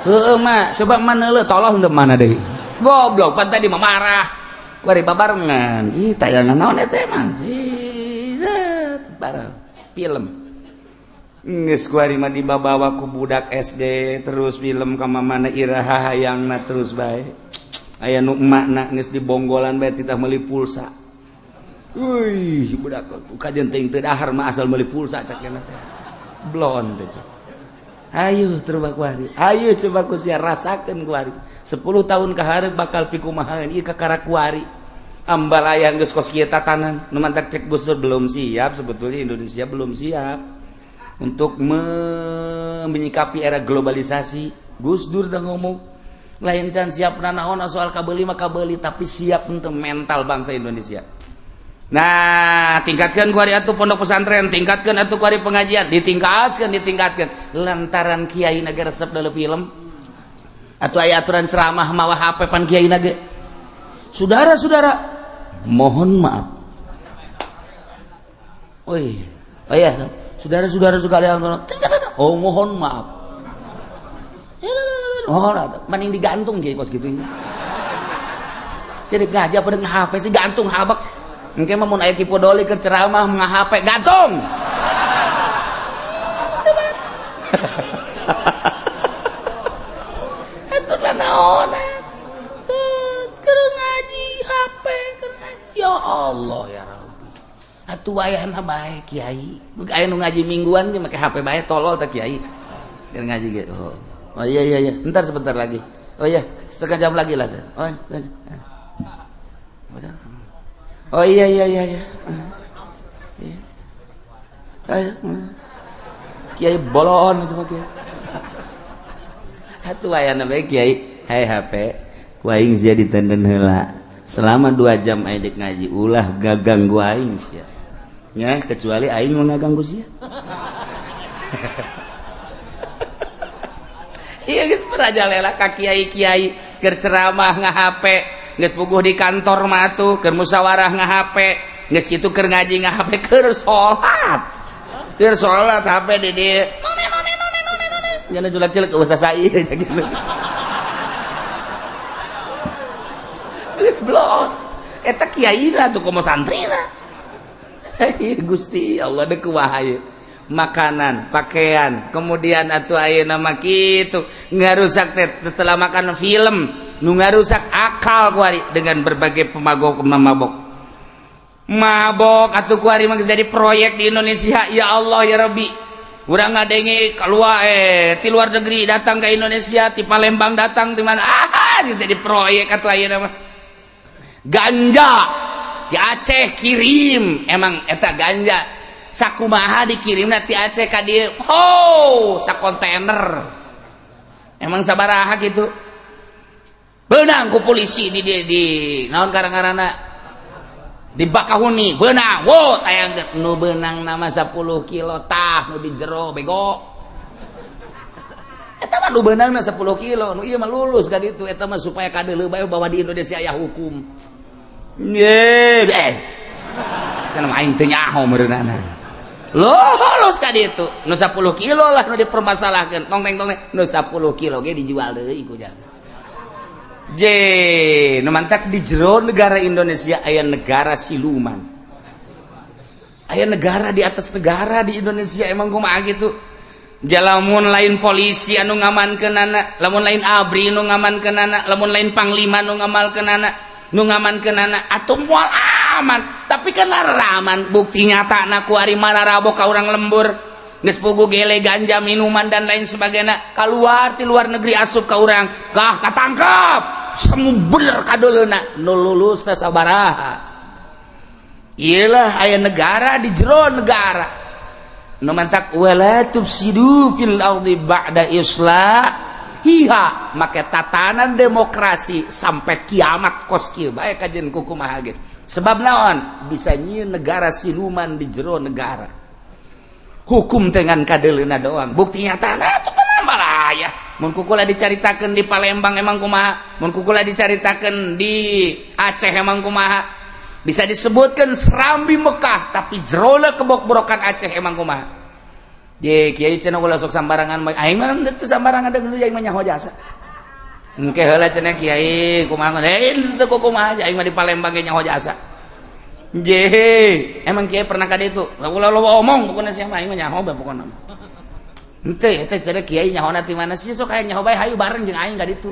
Heueuh mah, coba mana leuh tolong teu mana deui. Goblok, pan tadi mah marah. Bari babarengan. Ih, tayangan naon eta mah? Ih, bareng film. Geus kuari mah dibabawa ku budak SD terus film ka mana iraha hayangna terus bae. Aya nu emakna geus dibonggolan bae titah meuli pulsa. Wih, budak kajian teuing teu dahar mah asal meuli pulsa cak teh. Blon teh cak. Ayo coba kuari. Ayo coba ku sia rasakeun kuari. 10 tahun ka hareup bakal pikumahaeun ieu kakara kuari. Ambalaya geus kos kieu tatanan. Nu mantak cek Gus Dur belum siap, sebetulnya Indonesia belum siap untuk menyikapi era globalisasi. Gus Dur dah ngomong lain can siap nanaon soal kabeli mah kabeli, tapi siap untuk mental bangsa Indonesia. Nah, tingkatkan kuari atuh pondok pesantren, tingkatkan atuh kuari pengajian, ditingkatkan, ditingkatkan. Lantaran kiai naga resep dalam film atau aya aturan ceramah mawa HP pan kiai naga. Saudara-saudara, mohon maaf. Oh iya, oh iya, saudara-saudara sekalian, oh mohon maaf. Oh, mending digantung kiai kos gitu. Saya ngaji pada nge-HP sih gantung habak. Engke mah mun aya Ki Podoli keur ceramah nge-HP gantung. Atuh naon keur ngaji HP keur ngaji. Ya Allah ya Rabbi. Atuh wayahna bae kiai. Aya nu ngaji mingguan ge make HP bae tolol teh kiai. Keur ngaji ge. Oh. Oh iya iya iya, ntar sebentar lagi. Oh iya, setengah jam lagi lah. Oh, oh iya iya iya iya. Iya. Kiai bolon itu mah kiai. Atuh wayahna bae kiai, hai HP, ku aing sia ditenden heula. Selama 2 jam aing dek ngaji ulah gaganggu aing sia. Nya kecuali aing mau ngaganggu sia. Iya geus merajalela ka kiai-kiai keur ceramah nga-HP, geus puguh di kantor mah atuh keur musyawarah nga-HP, geus kitu keur ngaji nga-HP, keur salat. Keur salat HP di dieu. None none none none none. Nyana julak-julak usah sai gitu. Geus blon. Eta kiai lah tuh komo santrina. Gusti Allah deuk kumaha ieu. Makanan, pakaian, kemudian atuh ayeuna mah kitu ngarusak teh setelah makan film, nu ngarusak akal kuari dengan berbagai pemabok mabok. Mabok atuh kuari mah jadi proyek di Indonesia. Ya Allah ya Rabbi. Urang ngadenge keluar ti luar negeri datang ke Indonesia, ti Palembang datang ti mana, ah jadi proyek atuh ayeuna mah. Ganja di Aceh kirim, emang eta ganja sakumaha dikirim ti Aceh ka dieu, oh sakontainer emang sabaraha gitu benang ku polisi di naon karang-karana di Bakahuni benang, wo tayang nu benang nama 10 kilo tah nu di jero bego eta mah nu beunangna 10 kilo nu ieu mah lulus ka ditu eta mah supaya kadeuleu bae bahwa di Indonesia aya hukum. Ye kana aing teu nyaho meureunana. Lulus ka ditu nu 10 kilo lah nu dipermasalahkeun tong teng tong nu 10 kilo ge dijual deui ku jalma. Je, nu mantak di jero negara Indonesia aya negara siluman. Aya negara di atas negara di Indonesia, emang kumaha gitu. Lamun lain polisi anu ngamankeunana, lamun lain ABRI nu ngamankeunana, lamun lain panglima nu ngamalkeunana, nu ngamankeunana atuh moal aman. Tapi kan aman, bukti nyata na kuari mararabok ka urang lembur. Geus pugu gele ganja, minuman, dan lain sebagainya keluar di luar negeri asup ka urang, kah katangkap semu bener kadeuleuna nu lulus sabaraha. Iyalah, aya negara di jero negara. Nu mantak wala tufsidu fil ardi ba'da islahiha, make tatanan demokrasi sampai kiamat kos kieu bae kajian kumaha ge. Sebab naon? Bisa nyieun negara siluman di jero negara. Hukum dengan kadeuleuna doang. Bukti nyata nah itu ya. Mun kukula dicaritakeun di Palembang emang kumaha, mun kukula dicaritakeun di Aceh emang kumaha, bisa disebutkan Serambi Mekah, tapi jerona kebok-borokan Aceh emang kumaha. Ye kiai cenah ulah sok sambarangan, aing mah teu sambarangan, deung aing mah nyaho jasa. Engke heula cenah kiai kumaha, eh teu kumaha, aing mah di Palembang ge nyaho jasa. Je, emang kiai pernah ka ditu? Ulah loba omong pokona, sia mah aing mah nyaho bae pokona. Henteu eta cenah kiai nyahona ti mana sih, sok aya nyaho bae, hayu bareng jeung aing ka ditu.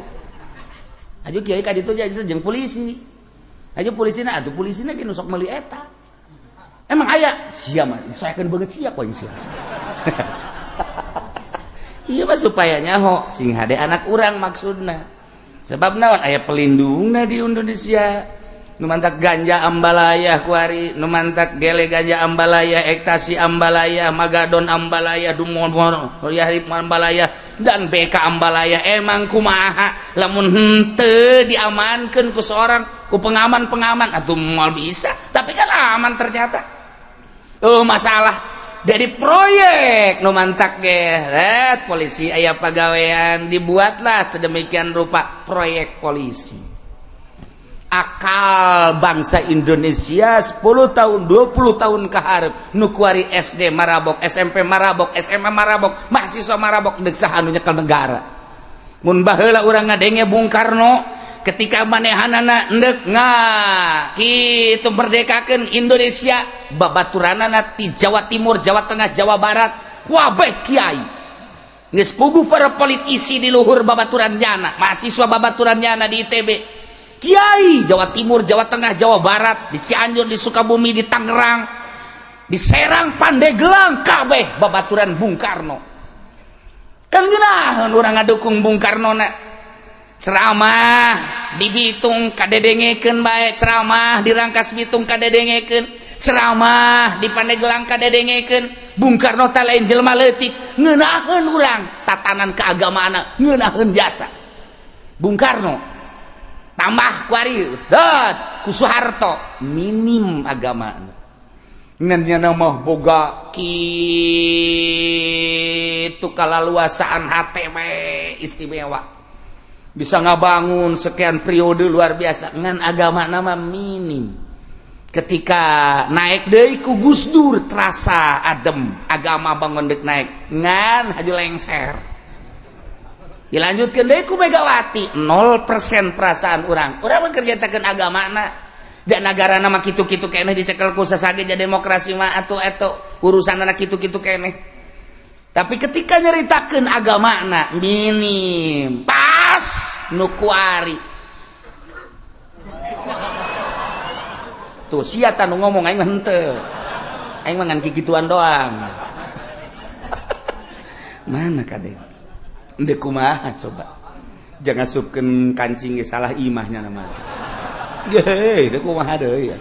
Aju kiai ka ditu jeung polisi. Aju polisina atuh, polisina ge nu sok meuli eta. Emang aya sia mah disoekeun beungeut sia ku aing sia. Iya mah supaya nyaho sing hade anak urang maksudna. Sebab naon, aya pelindungna di Indonesia. Nu mantak ganja ambalaya kuari, nu mantak gele ganja ambalaya, ekstasi ambalaya, magadon ambalaya, dumon ambalaya, dan BK ambalaya, emang kumaha lamun henteu diamankeun ku seorang, ku pengaman-pengaman atau moal bisa. Tapi kan aman ternyata. Oh, masalah dari proyek nu mantak ge polisi aya pagawean, dibuatlah sedemikian rupa proyek polisi. Akal bangsa Indonesia 10 tahun, 20 tahun ke hareup, nu kuari SD marabok, SMP marabok, SMA marabok, mahasiswa marabok, deuk saha anu nyekel negara? Mun baheula urang ngadenge Bung Karno ketika manehanana endek nga kitu merdekakeun Indonesia, babaturanana ti Jawa Timur, Jawa Tengah, Jawa Barat, wabeh kiai. Geus puguh para politisi di luhur babaturan nyana, mahasiswa babaturan nyana di ITB, Kiai Jawa Timur, Jawa Tengah, Jawa Barat, di Cianjur, di Sukabumi, di Tangerang, di Serang, Pandeglang, kabeh babaturan Bung Karno. Kan ngeunaheun urang ngadukung Bung Karno na. Ceramah di Bitung kadedengekeun bae, ceramah di Rangkas Bitung kadedengekeun, ceramah di Pandeglang kadedengekeun. Bung Karno teh lain jelema leutik, ngeunaheun urang tatanan keagamaan, ngeunaheun jasa Bung Karno. Tambah kuari dat ku Soeharto minim agama, ngan nya mah boga kitu kalaluasaan HTW istimewa, bisa ngabangun sekian periode luar biasa, ngan agama nama minim. Ketika naik deui ku Gus Dur terasa adem, agama bangun dek naik, ngan haju lengser. Dilanjutkan deui ku Megawati, 0% perasaan urang. Urang mah kerjatakeun agamana dan negara nama kitu-kitu keneh, dicekel ku sasage jadi demokrasi mah atuh eto urusan anak kitu-kitu keneh. Tapi ketika nyeritakeun agamana minim, pas nu kuari tuh sia nu ngomong, aing mah henteu, aing mah ngan kikituan doang. Mana kade? Ndek kumaha coba? Jangan supkeun kancing ge salah imahnya nama. Geuh, deuk kumaha deui ya.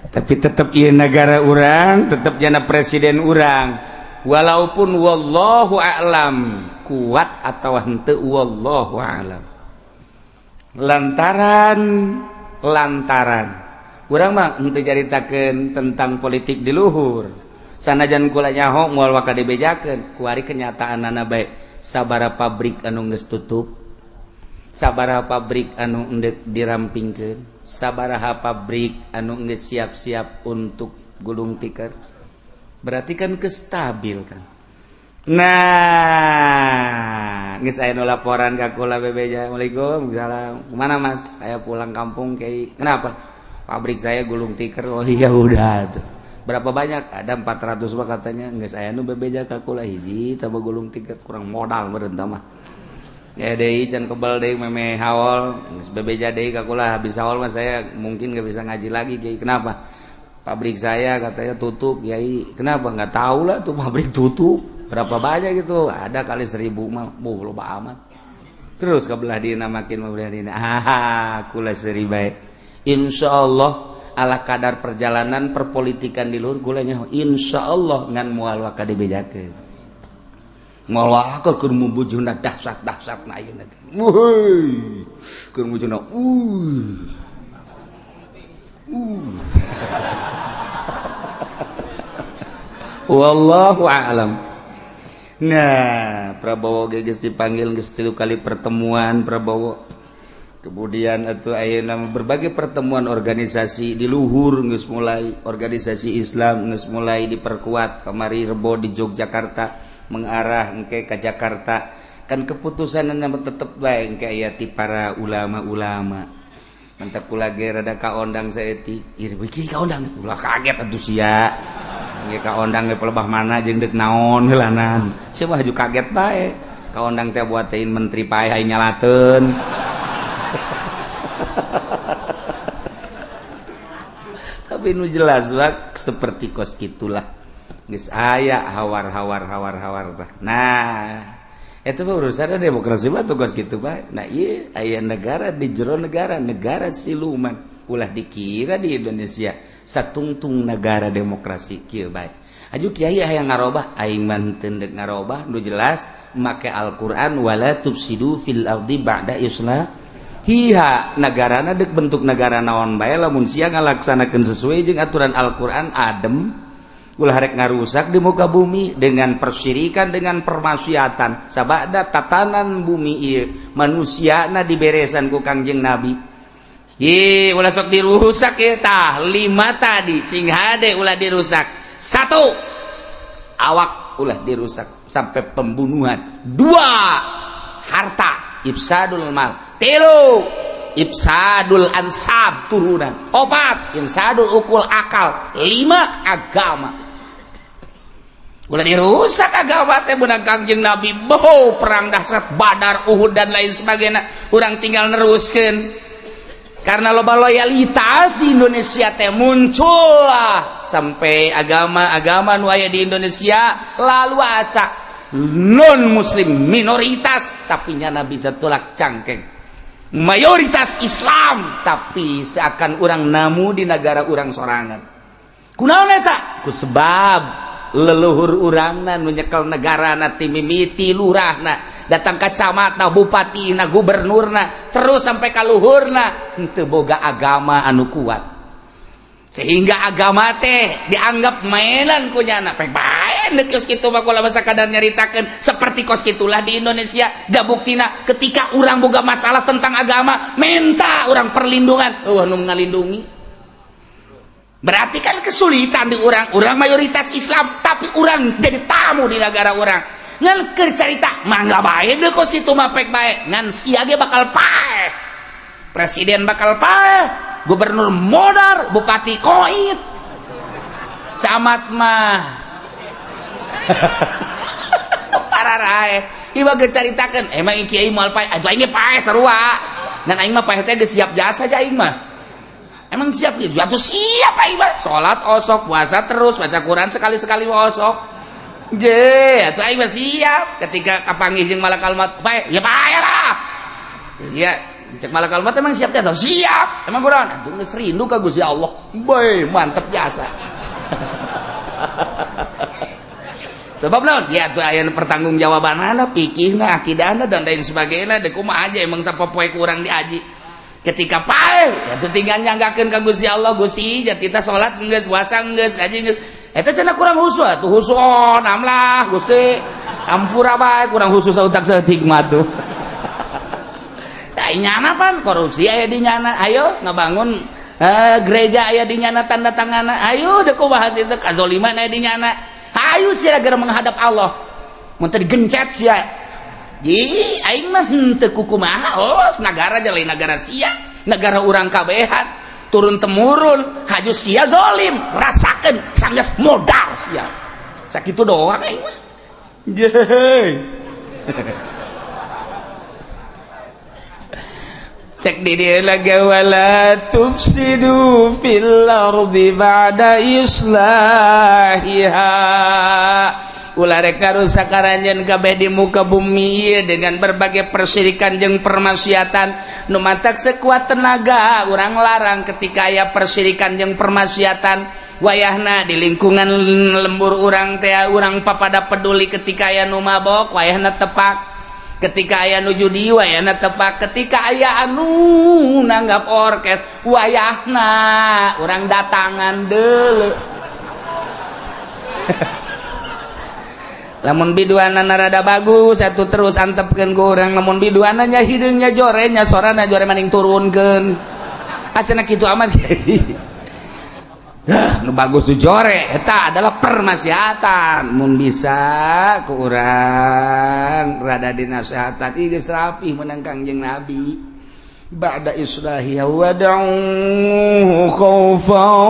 Tapi tetep ieu negara urang, tetep jana presiden urang. Walaupun wallahu a'lam kuat atau henteu, wallahu a'lam. Lantaran lantaran urang mah henteu caritakeun tentang politik di luhur. Sanajan kula nyaho moal waka dibejakeun, kuari kenyataanana bae, sabara pabrik anu geus tutup, sabaraha pabrik anu endek dirampingkeun, sabaraha pabrik anu geus siap-siap untuk gulung tikar. Berarti kan kestabil kan. Nah, geus aya nu laporan ka kula bebeja. Assalamualaikum. Salam. Kemana, Mas? Saya pulang kampung, Kiai. Kenapa? Pabrik saya gulung tikar. Oh iya, udah tuh. Berapa banyak? Ada 400 mah katanya. Geus aya nu bebeja ka kula hiji tambah gulung tikar, kurang modal meureun mah. Ya deui can kebal deui meme haul. Geus bebeja deui ka kula, habis haul mah saya mungkin gak bisa ngaji lagi, Kiai. Kenapa? Pabrik saya katanya tutup, Kiai. Kenapa? Nggak tahu lah tuh pabrik tutup. Berapa banyak gitu? Ada kali 1000 mah. Buh, loba amat. Terus ke belah dina, makin belah dina. Ah, kula seuri bae. Insyaallah ala kadar perjalanan perpolitikan di luhur kulanya insyaallah ngan moal waka dibejakeun. Moal waka keur mubujuna dahsyat-dahsyatna ayeuna. Wuih. Keur mubujuna Wallahu a'lam. Nah, Prabowo geus dipanggil, geus 3 kali pertemuan Prabowo. Kemudian atau ayeuna berbagai pertemuan organisasi di luhur geus mulai, organisasi Islam geus mulai diperkuat. Kamari Rebo di Yogyakarta, mengarah engke ka Jakarta. Kan keputusan tetep bae engke aya ti para ulama-ulama. Mentak kula ge rada kaondang saeutik. Ieu beuki kaondang. Ulah kaget atuh sia. Engke kaondang ge pelebah mana jeung deuk naon heulanan. Sia mah haju kaget bae. Kaondang teh buatein menteri pae aing nyalateun. Tapi nu jelas wak seperti kos gitulah. Geus aya hawar-hawar hawar-hawar tah. Nah, itu mah urusan demokrasi mah tugas gitu bae. Nah, ieu aya negara di jero negara, negara siluman. Ulah dikira di Indonesia satungtung negara demokrasi kieu bae. Aju kiai hayang ngarobah, aing mah teu deuk ngarobah, nu jelas make Al-Qur'an wala tufsidu fil ardi ba'da islahiha. Negarana deuk bentuk negara naon bae lamun sia ngalaksanakeun sesuai jeung aturan Al-Qur'an adem. Ulah rek ngarusak di muka bumi dengan persyirikan, dengan permaksiatan. Sabada tatanan bumi ieu manusiana diberesan ku Kangjeng Nabi. Ye, ulah sok dirusak ya tah 5 tadi sing hade ulah dirusak. 1, awak ulah dirusak sampai pembunuhan. 2, harta ifsadul mal. 3, ifsadul ansab turunan. 4, ifsadul ukul akal. 5, agama. Ulah dirusak agama teh beunang Kangjeng Nabi. Boh, perang dahsyat Badar, Uhud dan lain sebagainya. Urang tinggal neruskeun. Karena loba loyalitas di Indonesia teh muncullah sampai agama-agama nu aya di Indonesia lalu asa non muslim minoritas tapi nyana bisa tolak cangkeng. Mayoritas Islam tapi seakan urang namu di negara urang sorangan. Kunaon eta? Ku sebab leluhur urangna nu nyekel negarana ti mimiti lurahna datang ka camatna, bupatina, gubernurna, terus sampai ka luhurna henteu boga agama anu kuat. Sehingga agama teh dianggap mainan ku nyana. Pek bae deuk geus kitu mah kula sakadar nyaritakeun seperti kos kitulah di Indonesia. Da buktina ketika urang boga masalah tentang agama minta urang perlindungan, eueuh nu ngalindungi. Berarti kan kesulitan di urang mayoritas Islam tapi urang jadi tamu di negara urang. Ngan keur carita mangga bae deui kos kitu mah pek bae. Ngan sia ge bakal paeh. Presiden bakal paeh, gubernur modar, bupati koit. Camat mah pararae. Ieu ge caritakeun, emang kiai moal paeh, atuh aing ge paeh sarua. Ngan aing mah paeh teh geus siap jasa aja aing mah. Emang siap gitu? Atuh siap aing mah. Salat osok, puasa terus, baca Quran sekali-sekali osok. Je, atuh aing mah siap. Ketika kapanggih jeung malakal maut, paeh, ya paeh lah. Ya, cek malakal maut emang siap jasa? Siap. Emang kurang? Atuh geus rindu ka Gusti Allah. Bae, mantep jasa. Sebab naon? Ya atuh aya pertanggungjawabanana, fikihna, akidahna dan lain sebagainya. Deuk kumaha aja emang sapopoe kurang diaji. Ketika paeh atuh tinggal nyanggakeun ka Gusti Allah, Gusti jati kita salat geus, puasa geus, ngaji geus. Eta cenah kurang khusyuk atuh khusyuk namlah Gusti. Ampura bae kurang khusyuk sautak saeutik mah tuh. Tah nyana pan korupsi aya di nyana, ayo ngabangun gereja aya di nyana tanda tanganna, ayo deuk bahas itu kazoliman aya di nyana. Ayo sia geura menghadap Allah. Mun teu digencet sia. Ji aing mah henteu kukumaha, los nagara lain nagara sia, negara urang kabehan turun temurun. Haju sia zolim, rasakeun sanggeus modal sia. Sakitu doang aing mah. Jeh. Cek di dia lagi, wala tufsidu fil ardi ba'da islahiha, ulah rek ngarusak aranjeun kabeh di muka bumi dengan berbagai persirikan jeung permaksiatan. Nu matak sekuat tenaga urang larang ketika aya persirikan jeung permaksiatan. Wayahna di lingkungan lembur urang teh, urang papada peduli. Ketika aya nu mabok, wayahna tepak. Ketika aya nu judi, wayahna tepak. Ketika aya anu nanggap orkes, wayahna urang datangan deuleu. Lamun biduanana rada bagus satu, terus antepkeun ku urang. Lamun biduanana hideungnya jore nya, sorana jore, maning turunkeun acenah. Kitu amat. Hah, nu bagus tuh jore. Eta adalah permaksiatan. Mun bisa ku urang rada dinasehatan, ih geus rapi menang Kangjeng Nabi ba'da islahiha. Wad'uhu khaufan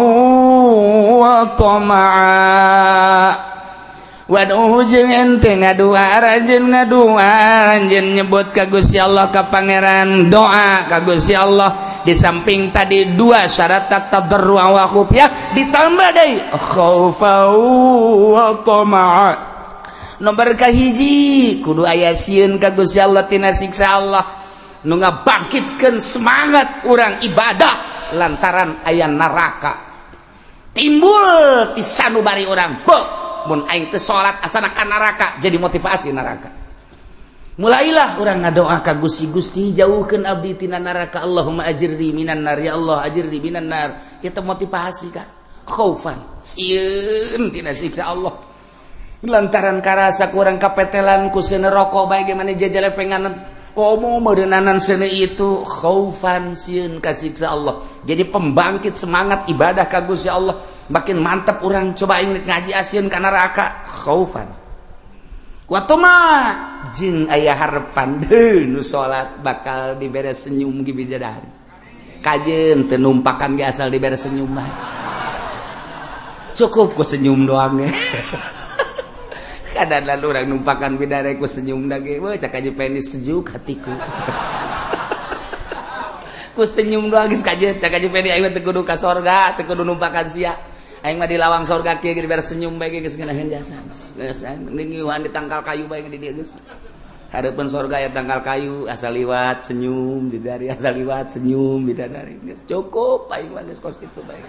wa tama'a. Waduh, jeung ente ngadua, aranjeun ngadua, aranjeun nyebut ka Gusti Allah, ka Pangeran, doa ka Gusti Allah. Di samping tadi dua syarat tadarru wa khufyah, ditambah deui khaufa wa tama'a. Nomor kahiji kudu aya sieun ka Gusti Allah tina siksa Allah, nu ngabangkitkeun semangat urang ibadah lantaran aya neraka. Timbul ti sanubari urang, mun aing teu salat asana ka neraka, jadi motivasi neraka. Mulailah urang ngadoa ka Gusti, "Gusti, jauhkeun abdi tina neraka. Allahumma ajirni minan nar, ya Allah, ajirni minan nar." Itu motivasi ka khaufan, sieun tina siksa Allah lantaran karasa kurang kapetelan ku seuneu rokok bae, gimana jajalepengan komo meureunnanan seuneu itu. Khaufan, sieun ka siksa Allah, jadi pembangkit semangat ibadah ka Gusti Allah. Makin mantap orang coba ingin ngaji asieun ka neraka, khaufan wa tama, jeung aya harapan deuh, nu salat bakal dibere senyum gi bidadari. Kajeun teu numpakan ge, asal dibere senyum mah cukup ku senyum doang ge. Kadang lalu orang numpakan bidadari ku senyum dage, wah, cak aja penis, sejuk hatiku ku senyum doang geus. Kajeun, cak aja penis, aing mah teu kudu ka sorga, teu kudu numpakan sia. Aing mah di lawang sorga kieu dibere senyum bae geus ngeunaheun jasa. Geus ngiuhan di tangkal kayu bae di dieu geus. Hareupeun sorga ya tangkal kayu, asal liwat senyum bidadari, asal liwat senyum bidadari. Geus cukup aing mah, geus kos kitu bae.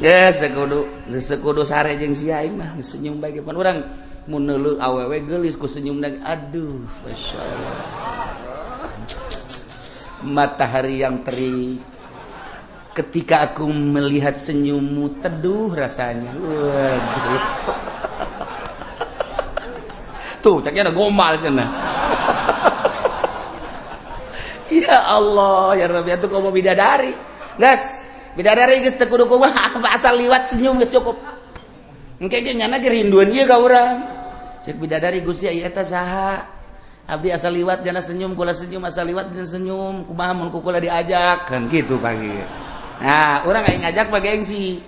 Geus teu kudu sare jeung sia, aing mah senyum bae. Pan urang mun neuleuh awewe geulis, ku senyum lagi, aduh, masyaallah. Matahari yang terik, ketika aku melihat senyummu teduh rasanya. Waduh, tuh caknya ada gombal cenah. Ya Allah, ya Rabbi, atuh komo bidadari gas, bidadari geus teu kudu kumaha, asal liwat senyum geus cukup. Engke ge nyana ge rinduan ieu ka urang. Cek bidadari, "Gusti, ieu eta saha? Abdi asal liwat jana senyum, kula senyum, asal liwat jana senyum. Kumaha mun ku kula diajak?" Kan gitu pagi. Nah, urang aing ngajak mah gengsi.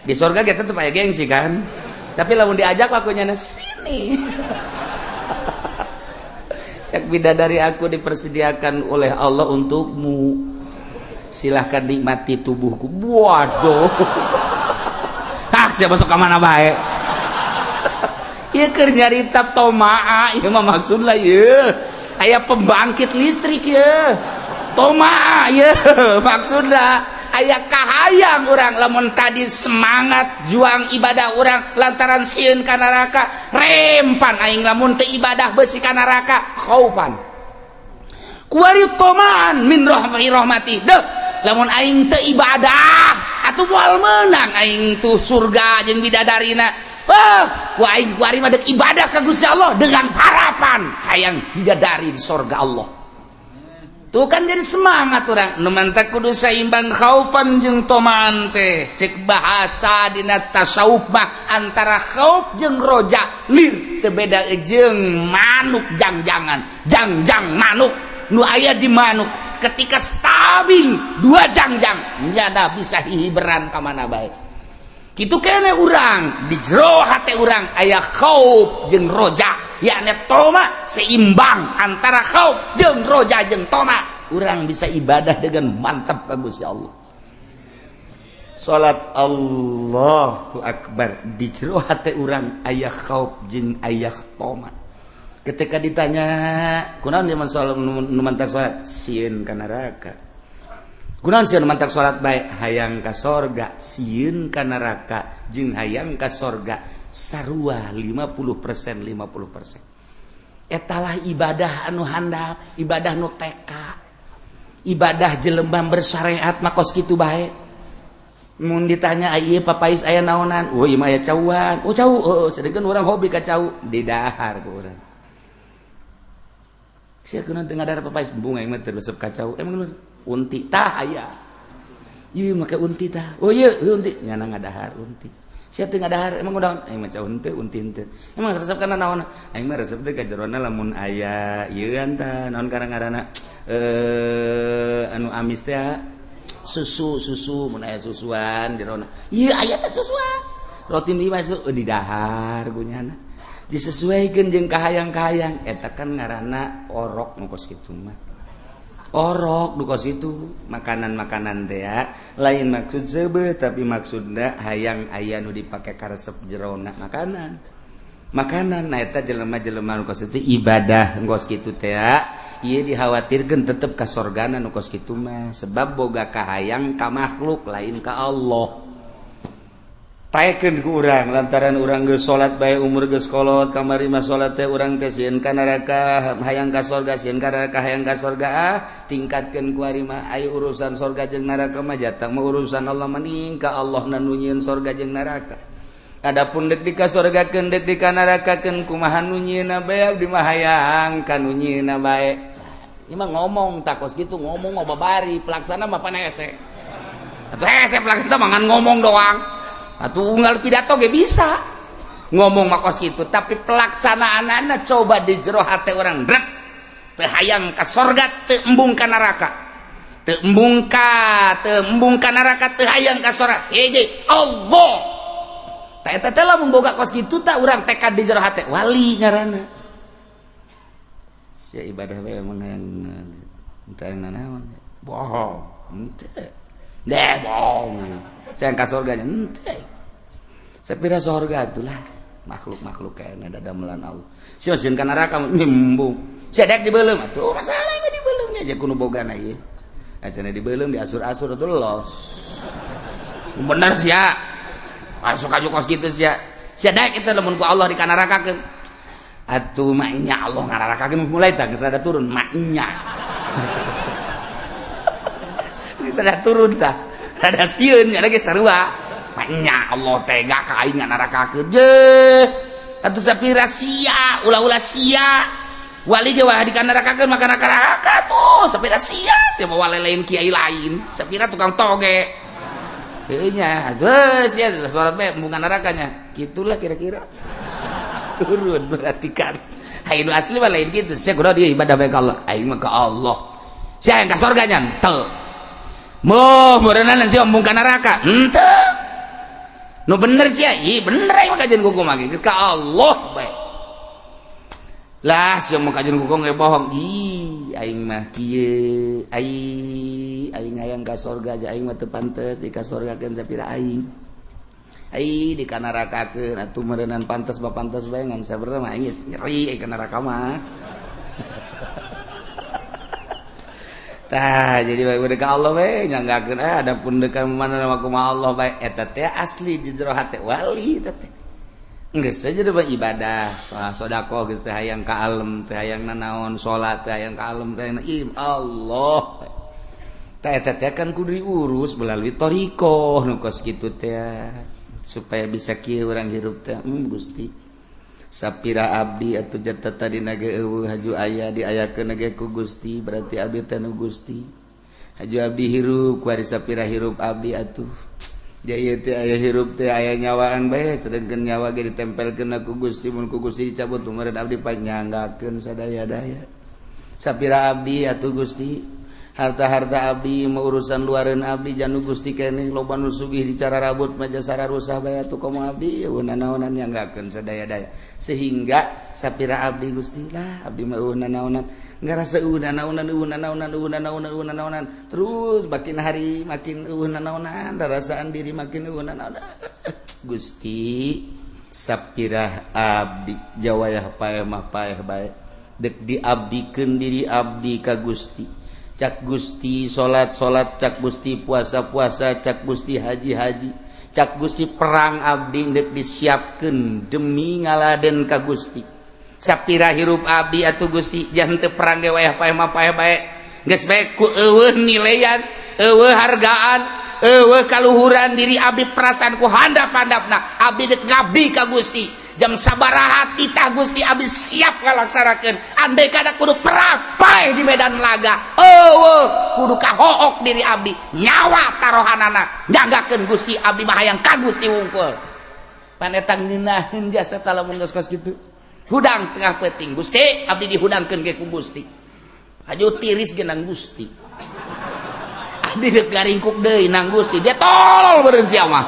Di surga kita tetep aya gengsi kan, tapi lamun diajak aku nyana sini. Cek bidadari, "Aku dipersediakan oleh Allah untukmu, silahkan nikmati tubuhku." Waduh, ah, siapa masuk ke mana baik. Ieu keur nyarita tomaa ieu mah, maksudna ieu aya pembangkit listrik ieu tomaa ieu, maksudna aya kahayang urang. Lamun tadi semangat juang ibadah urang lantaran sieun ka neraka, rempan aing lamun teu ibadah beusi ka neraka, khaufan. Kuari tomaan min rahmati rahmati deh, lamun aing teu ibadah atuh moal meunang aing tuh surga jeung bidadarina. Wah, ku aing kuari mah deuk ibadah ka Gusti Allah dengan harapan hayang bidadari di sorga Allah. Tuh kan jadi semangat urang. Nu mantak kudu saimbang khaufan jeung tomaan teh. Cek bahasa dina tasawuf mah antara khauf jeung roja lir teu beda jeung manuk jangjangan. Jangjang manuk nu aya di manuk ketika stabil dua jangjang nyada bisa hihiberan ka mana bae. Kitu kene urang di jero hate urang aya khauf jeung roja. Yakni toma seimbang antara khauf jeung roja jeung toma, urang bisa ibadah dengan mantap ka Gusti Allah. Salat Allahu akbar di jero hate urang aya khauf jeung aya toma. Ketika ditanya kunaon zaman salat nu mantak salat sieun ka neraka, kunaon sieun mantak salat bae hayang ka sorga, sieun ka neraka jeung hayang ka sorga sarua 50% 50%. Etalah ibadah anu handap, ibadah nu TK, ibadah jelema bersyariat mah kos kitu bae. Mun ditanya ieu papais aya naonan, oh ieu mah aya cauan, oh cau, oh sedengkeun urang hobi ka cau, didahar ku urang. Sia kunaon teu ngadahar papais, embung aing mah teu resep ka cau. Emang unti tah aya. Ieu make unti tah. Oh ieu unti, nyana ngadahar unti. Sia teu ngadahar, emang udah aing mah cau henteu, unti henteu. Emang resep kana naon? Aing mah resep teh ka jerona lamun aya ieu tah naon karang-ngaranna anu amis teh susu, susu mun aya susuan jerona. Ieu aya teh susuan. Roti nu ieu mah didahar gunyana. Disesuaikeun jeung kahayang-kahayang eta kan ngaranna orok nu kos kitu mah. Orok nu kos itu makanan-makanan teh lain maksud seubeuh tapi maksudna hayang aya nu dipake karesep jerona makanan. Makanan nah eta jelema-jelema nu kos itu ibadah kos kitu teh ieu dikhawatirkeun tetep ka sorgana nu kos kitu mah sebab boga kahayang ka makhluk lain ka Allah. Taekeun ku urang lantaran urang geus salat bae umur geus kolot kamari mah salat teh urang teh sieun ka neraka hayang ka sorga, sieun ka neraka hayang ka sorga, ah tingkatkeun ku ari mah aya urusan sorga jeung neraka mah jatah mah urusan Allah mending ka Allah nu nyieun sorga jeung neraka. Adapun dek di ka sorgakeun dek di ka nerakakeun kumaha nu nyieunna bae abdi mah hayang ka nu nyieunna bae. Ieu mah ngomong takos kitu ngomong mah babari pelaksana mah pan hese. Atuh hese pelaksana mah ngan ngomong doang. Atuh unggal pidato ge bisa ngomong mah kos kitu tapi pelaksanaanana coba di jero hate urang rek teu hayang ka sorga teu embung ka neraka, teu embung ka neraka teu hayang ka sorga hiji Allah. Tah eta teh lamun boga kos kitu tah urang tekad di jero hate wali ngaranna. Sia ibadah bae mun hayang teu nanaon bohong henteu deh bohong saya ka sorganya henteu. Sapira sorga itulah makhluk-makhluk kayaknya dadamelan Allah. Sia sieun ka neraka nyembung. Sia dek dibeuleum atuh masalah mah dibeuleum aja kudu bogana ieu. Acana dibeuleum diasur-asur atuh los. Bener sia. Masuk aja kos kitu sia. Sia dek eta lamun ku Allah dikanarakakeun. Atuh maknya Allah ngararakakeun mulai tah geus rada turun maknya. Geus rada turun tah. Rada sieun nya lagi sarua. Maknya Allah tega ka aing ngararakakeun. Je. Atuh sapira sia, ulah-ulah sia. Wali ge wah dikanarakakeun maka neraka tuh sapira sia, sia mah wali lain kiai lain, sapira tukang toge. Heuh nya, atuh sia salat bae embungan nerakanya. Gitulah kira-kira. Turun berarti kan. Hayu nu asli mah lain kitu. Sia kudu dia ibadah bae ka Allah. Aing mah ka Allah. Sia yang ka sorga nya henteu. Moh meureunana sia embung ka neraka. Henteu. Nu bener sia, ih bener aing mah kajian kuku mah ka Allah bae. Lah sia mah kajian kuku ge bohong. Ih aing mah kieu, aing hayang ka sorga aja aing mah teu pantes di ka sorgakeun sapira aing. Ai di ka nerakakeun atuh meureunnan pantes mah pantes bae ngan sabenerna mah aing nyeri ka neraka mah. Tah jadi bae ka Allah we nyanggakeun adapun deuk mana mah kumaha Allah bae eta teh asli di jero hate wali eta teh. Geus we jadi ibadah, sedekah geus teh hayang ka alem, teh hayang nanaon, salat teh hayang ka alem teh hayang Allah. Tah eta teh kan kudu diurus melalui thariqah nu kos kitu teh supaya bisa kieu urang hirup teh Gusti. Sapira abdi atau jatah tadi nage eueuh, haju aya diayakeun ge ku Gusti, berarti abdi teh nu Gusti. Haju abdi hirup kuari, sapira hirup abdi atuh. Ja ieu teh aya hirup teh aya nyawaan bae, sedengkeun nyawa ge ditempelkeun ku Gusti. Mun ku Gusti dicabut, meureun abdi panyanggakeun sadaya-daya. Sapira abdi atuh Gusti, harta-harta abdi mau urusan luareun abdi janu Gusti keneh. Loba nu sugih dicara rabut maja sararusah bae atuh. Komo abdi eueuh nanaonan, nyanggakeun sadaya-daya. Sehingga sapira abdi Gusti lah, abdi mah eueuh nanaonan, ngarasa eueuh nanaonan, eueuh nanaonan, eueuh nanaonan, eueuh nanaonan. Terus makin hari makin eueuh nanaonan, rasaan diri makin eueuh nanaonan. Gusti, sapira abdi jawayah paeh mah paeh bae, dek diabdikeun diri abdi ka Gusti. Cak Gusti salat salat, cak Gusti puasa puasa, cak Gusti haji haji, cak Gusti perang, abdi dek disiapkan demi ngaladen ka Gusti. Sapira hirup abdi atuh Gusti, jangan teu perang ge wayah paeh mah paeh bae. Geus bae ku eueuh nilaian, eueuh hargaan, eueuh kaluhuran diri abdi, perasaan ku handap-handapna abdi dek ngabdi ka Gusti. Jam sabaraha titah Gusti, abdi siap ngalaksanakeun. Andai kada kudu perang paeh di medan laga, eueuh kudu kahook diri abdi, nyawa tarohanana nyanggakeun Gusti. Abdi mah hayang ka Gusti wungkul. Pan eta ngeunaheun jasa lamun geus kos kitu. Hudang tengah peuting, Gusti, abdi dihudangkeun ge ku Gusti. Haju tiris ge nang Gusti, abdi dek garingkuk deui nang Gusti. Dia tolol beureun sia mah.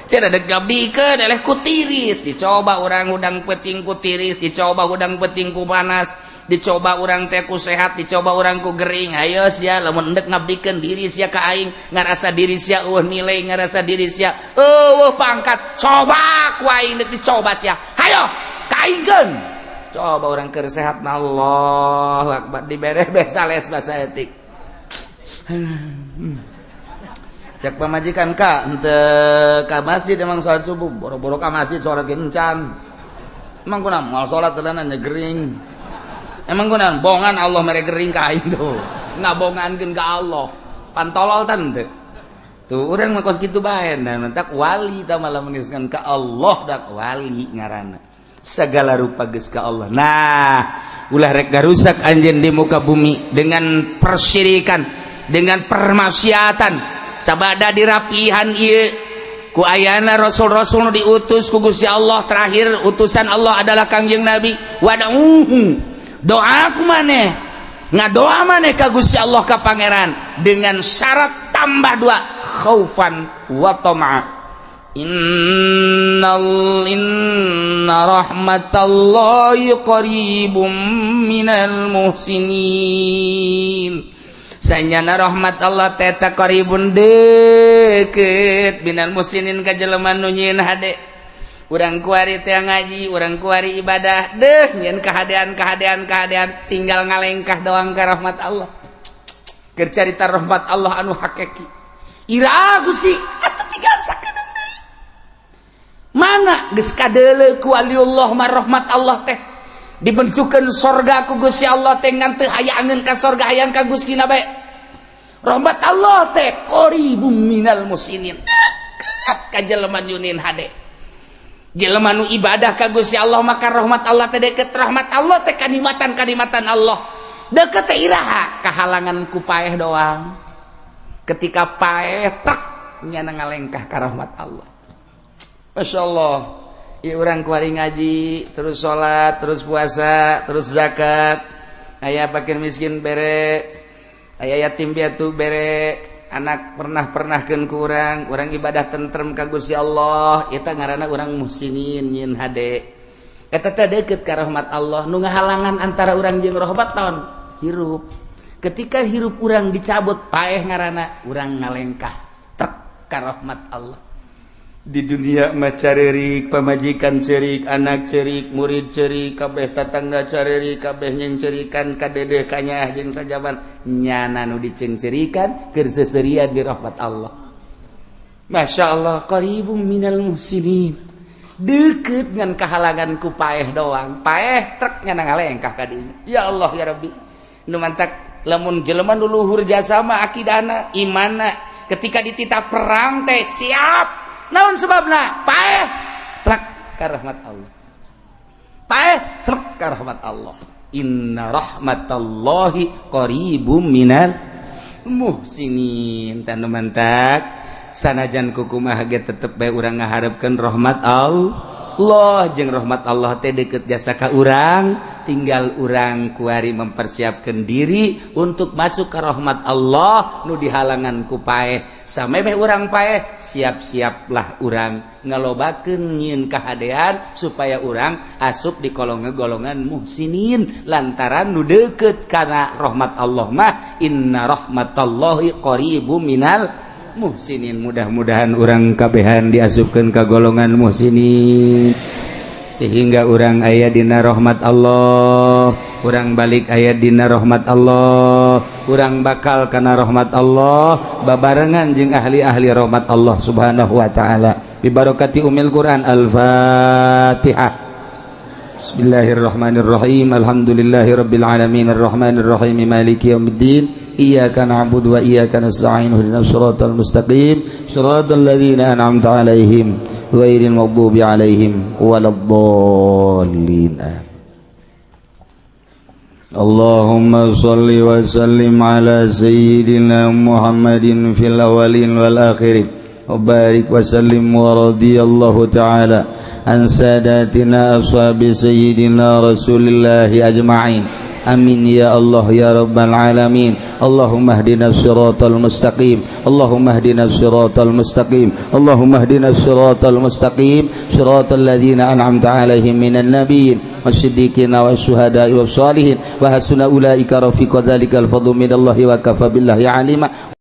Cenah dek ngabdikeun eleh ku tiris. Dicoba urang hudang peuting ku tiris, dicoba hudang peuting ku panas, dicoba urang teh ku sehat, dicoba urang ku gering. Ayo sia, lamun endek ngabdikeun diri sia ka aing, ngarasa diri sia eueuh nilai, ngarasa diri sia eueuh pangkat, coba ku aing dek dicoba sia. Hayo ka aingkeun. Coba urang keur sehat mah Allahu akbar, dibere be sales bahasa etik. Cek pamajikan ka ente ka masjid, emang sholat subuh boro-boro ka masjid, sholat gencan. Emang kunaon moal sholat tenan gering? Emang kunaon bongan Allah mere gering ka aing tuh? Ngabongankeun ka Allah pantolol tante tuh. Urang mah kos kitu bae. Nah, mentak wali tah malah meniskan ka Allah dak wali ngaranna segala rupa geus ka Allah. Nah, ulah rek garusak anjeun di muka bumi dengan persyirikan, dengan permaksiatan. Sabada dirapihan ieu ku ayana rasul-rasul nu diutus ku Gusti Allah. Terakhir utusan Allah adalah Kangjeng Nabi. Wad'uhu, doa ku maneh, ngadoa maneh ka Gusti Allah, ka Pangeran, dengan syarat tambah dua, khaufan wa tama'a. Innal inna rahmatallahi qaribum minal muhsinin. Sanyana rahmat Allah teta qaribun, deket, minal muhsinin, ka jelema nu nyieun hade. Urang kuari teh ngaji, urang kuari ibadah deh, nyieun kahadean, kahadean, kahadean, tinggal ngalengkah doang ka rahmat Allah. Keur carita rahmat Allah anu hakiki, ira Gusti atuh tinggal sakedeung deui. Mana geus kadeuleu ku waliullah mah rahmat Allah teh dibentukeun sorga ku Gusti Allah teh, ngan teu hayangeun ka sorga, hayang ka Gusti na bae. Rahmat Allah teh qaribum minal muhsinin, deket ka jelema nyieun hade, jelema nu ibadah ka Gusti Allah. Maka rahmat Allah teh deket, rahmat Allah teh kanikmatan, kanikmatan Allah deket teh iraha? Kahalangan ku paeh doang. Ketika paeh tek, nyana ngalengkah ka rahmat Allah. Masya Allah. Ya, urang kuari ngaji terus, salat terus, puasa terus, zakat, aya fakir miskin bere, aya yatim piatu bere, anak pernah pernahkan ku urang, urang ibadah tentrem ka Gusti Allah, eta ngaranna urang muhsinin, nyieun hade. Eta teh deket ka rahmat Allah. Nu ngahalangan antara urang jeung rahmat naon? Hirup. Ketika hirup urang dicabut, paeh ngaranna, urang ngalengkah trek ka rahmat Allah. Di dunia mah carerik, pamajikan cerik, anak cerik, murid cerik, kabeh tatangga carerik, kabeh nyengcerikan kadedeh kanyaah jeung sajaban. Nyana nu dicengcerikan keur seserian di rahmat Allah. Masya Allah, qaribum minal muhsinin, deket dengan kahalangan ku paeh doang. Paeh trek, nyana ngalengkah ka dinya. Ya Allah ya Rabbi. Nu mantak lamun jelema nu luhur jasa mah akidahna, imanna, ketika dititah perang teh siap. Naon sebabna? Paeh trek. Ka rahmat Allah. Paeh, srek ka rahmat Allah. Inna rahmatallahi qaribum minal muhsinin. Tanu mantak sanajan kukumaha ge tetep bae urang ngaharepkeun rahmat Allah, jeung rahmat Allah teh deket jasa ka urang. Tinggal urang kuari mempersiapkan diri untuk masuk ke rahmat Allah nu dihalangan ku paeh. Samemeh urang paeh, siap-siaplah urang ngalobakeun nyieun kahadean supaya urang asup di kolongan golongan muhsinin, lantaran nu deket kana rahmat Allah mah inna rahmatallahi qaribum minal muhsinin. Mudah-mudahan urang kabehan diasupkeun ka golongan muhsinin sehingga urang aya dina rahmat Allah, urang balik aya dina rahmat Allah, urang bakal kana rahmat Allah babarengan jeung ahli-ahli rahmat Allah Subhanahu wa taala. Bibarakati umil Quran. Al-Fatihah. Bismillahirrahmanirrahim. Alhamdulillahirabbil alamin, arrahmanirrahim, maliki yaumiddin. Iyyaka na'budu wa iyyaka nasta'in, ihdinas siratal mustaqim, siratal ladzina an'amta 'alaihim, ghairil maghdubi 'alaihim waladdallin. Allahumma salli wa sallim ala sayyidina Muhammadin fil awwalin wal akhirin wa barik wa sallim wa radiyallahu ta'ala an sadatina ashabi sayyidina Rasulillahi ajma'in. Amin ya Allah ya rabbal alamin. Allahumma hdina siratal mustaqim. Allahumma hdina siratal mustaqim. Allahumma hdina siratal mustaqim, siratal ladzina an'amta alaihim minan nabiyyin wasiddiqin wasyuhada'i wassalihin wa hasuna ulaika rafiqa. Dzalikal fadlu minallahi wa kafa billahi alima.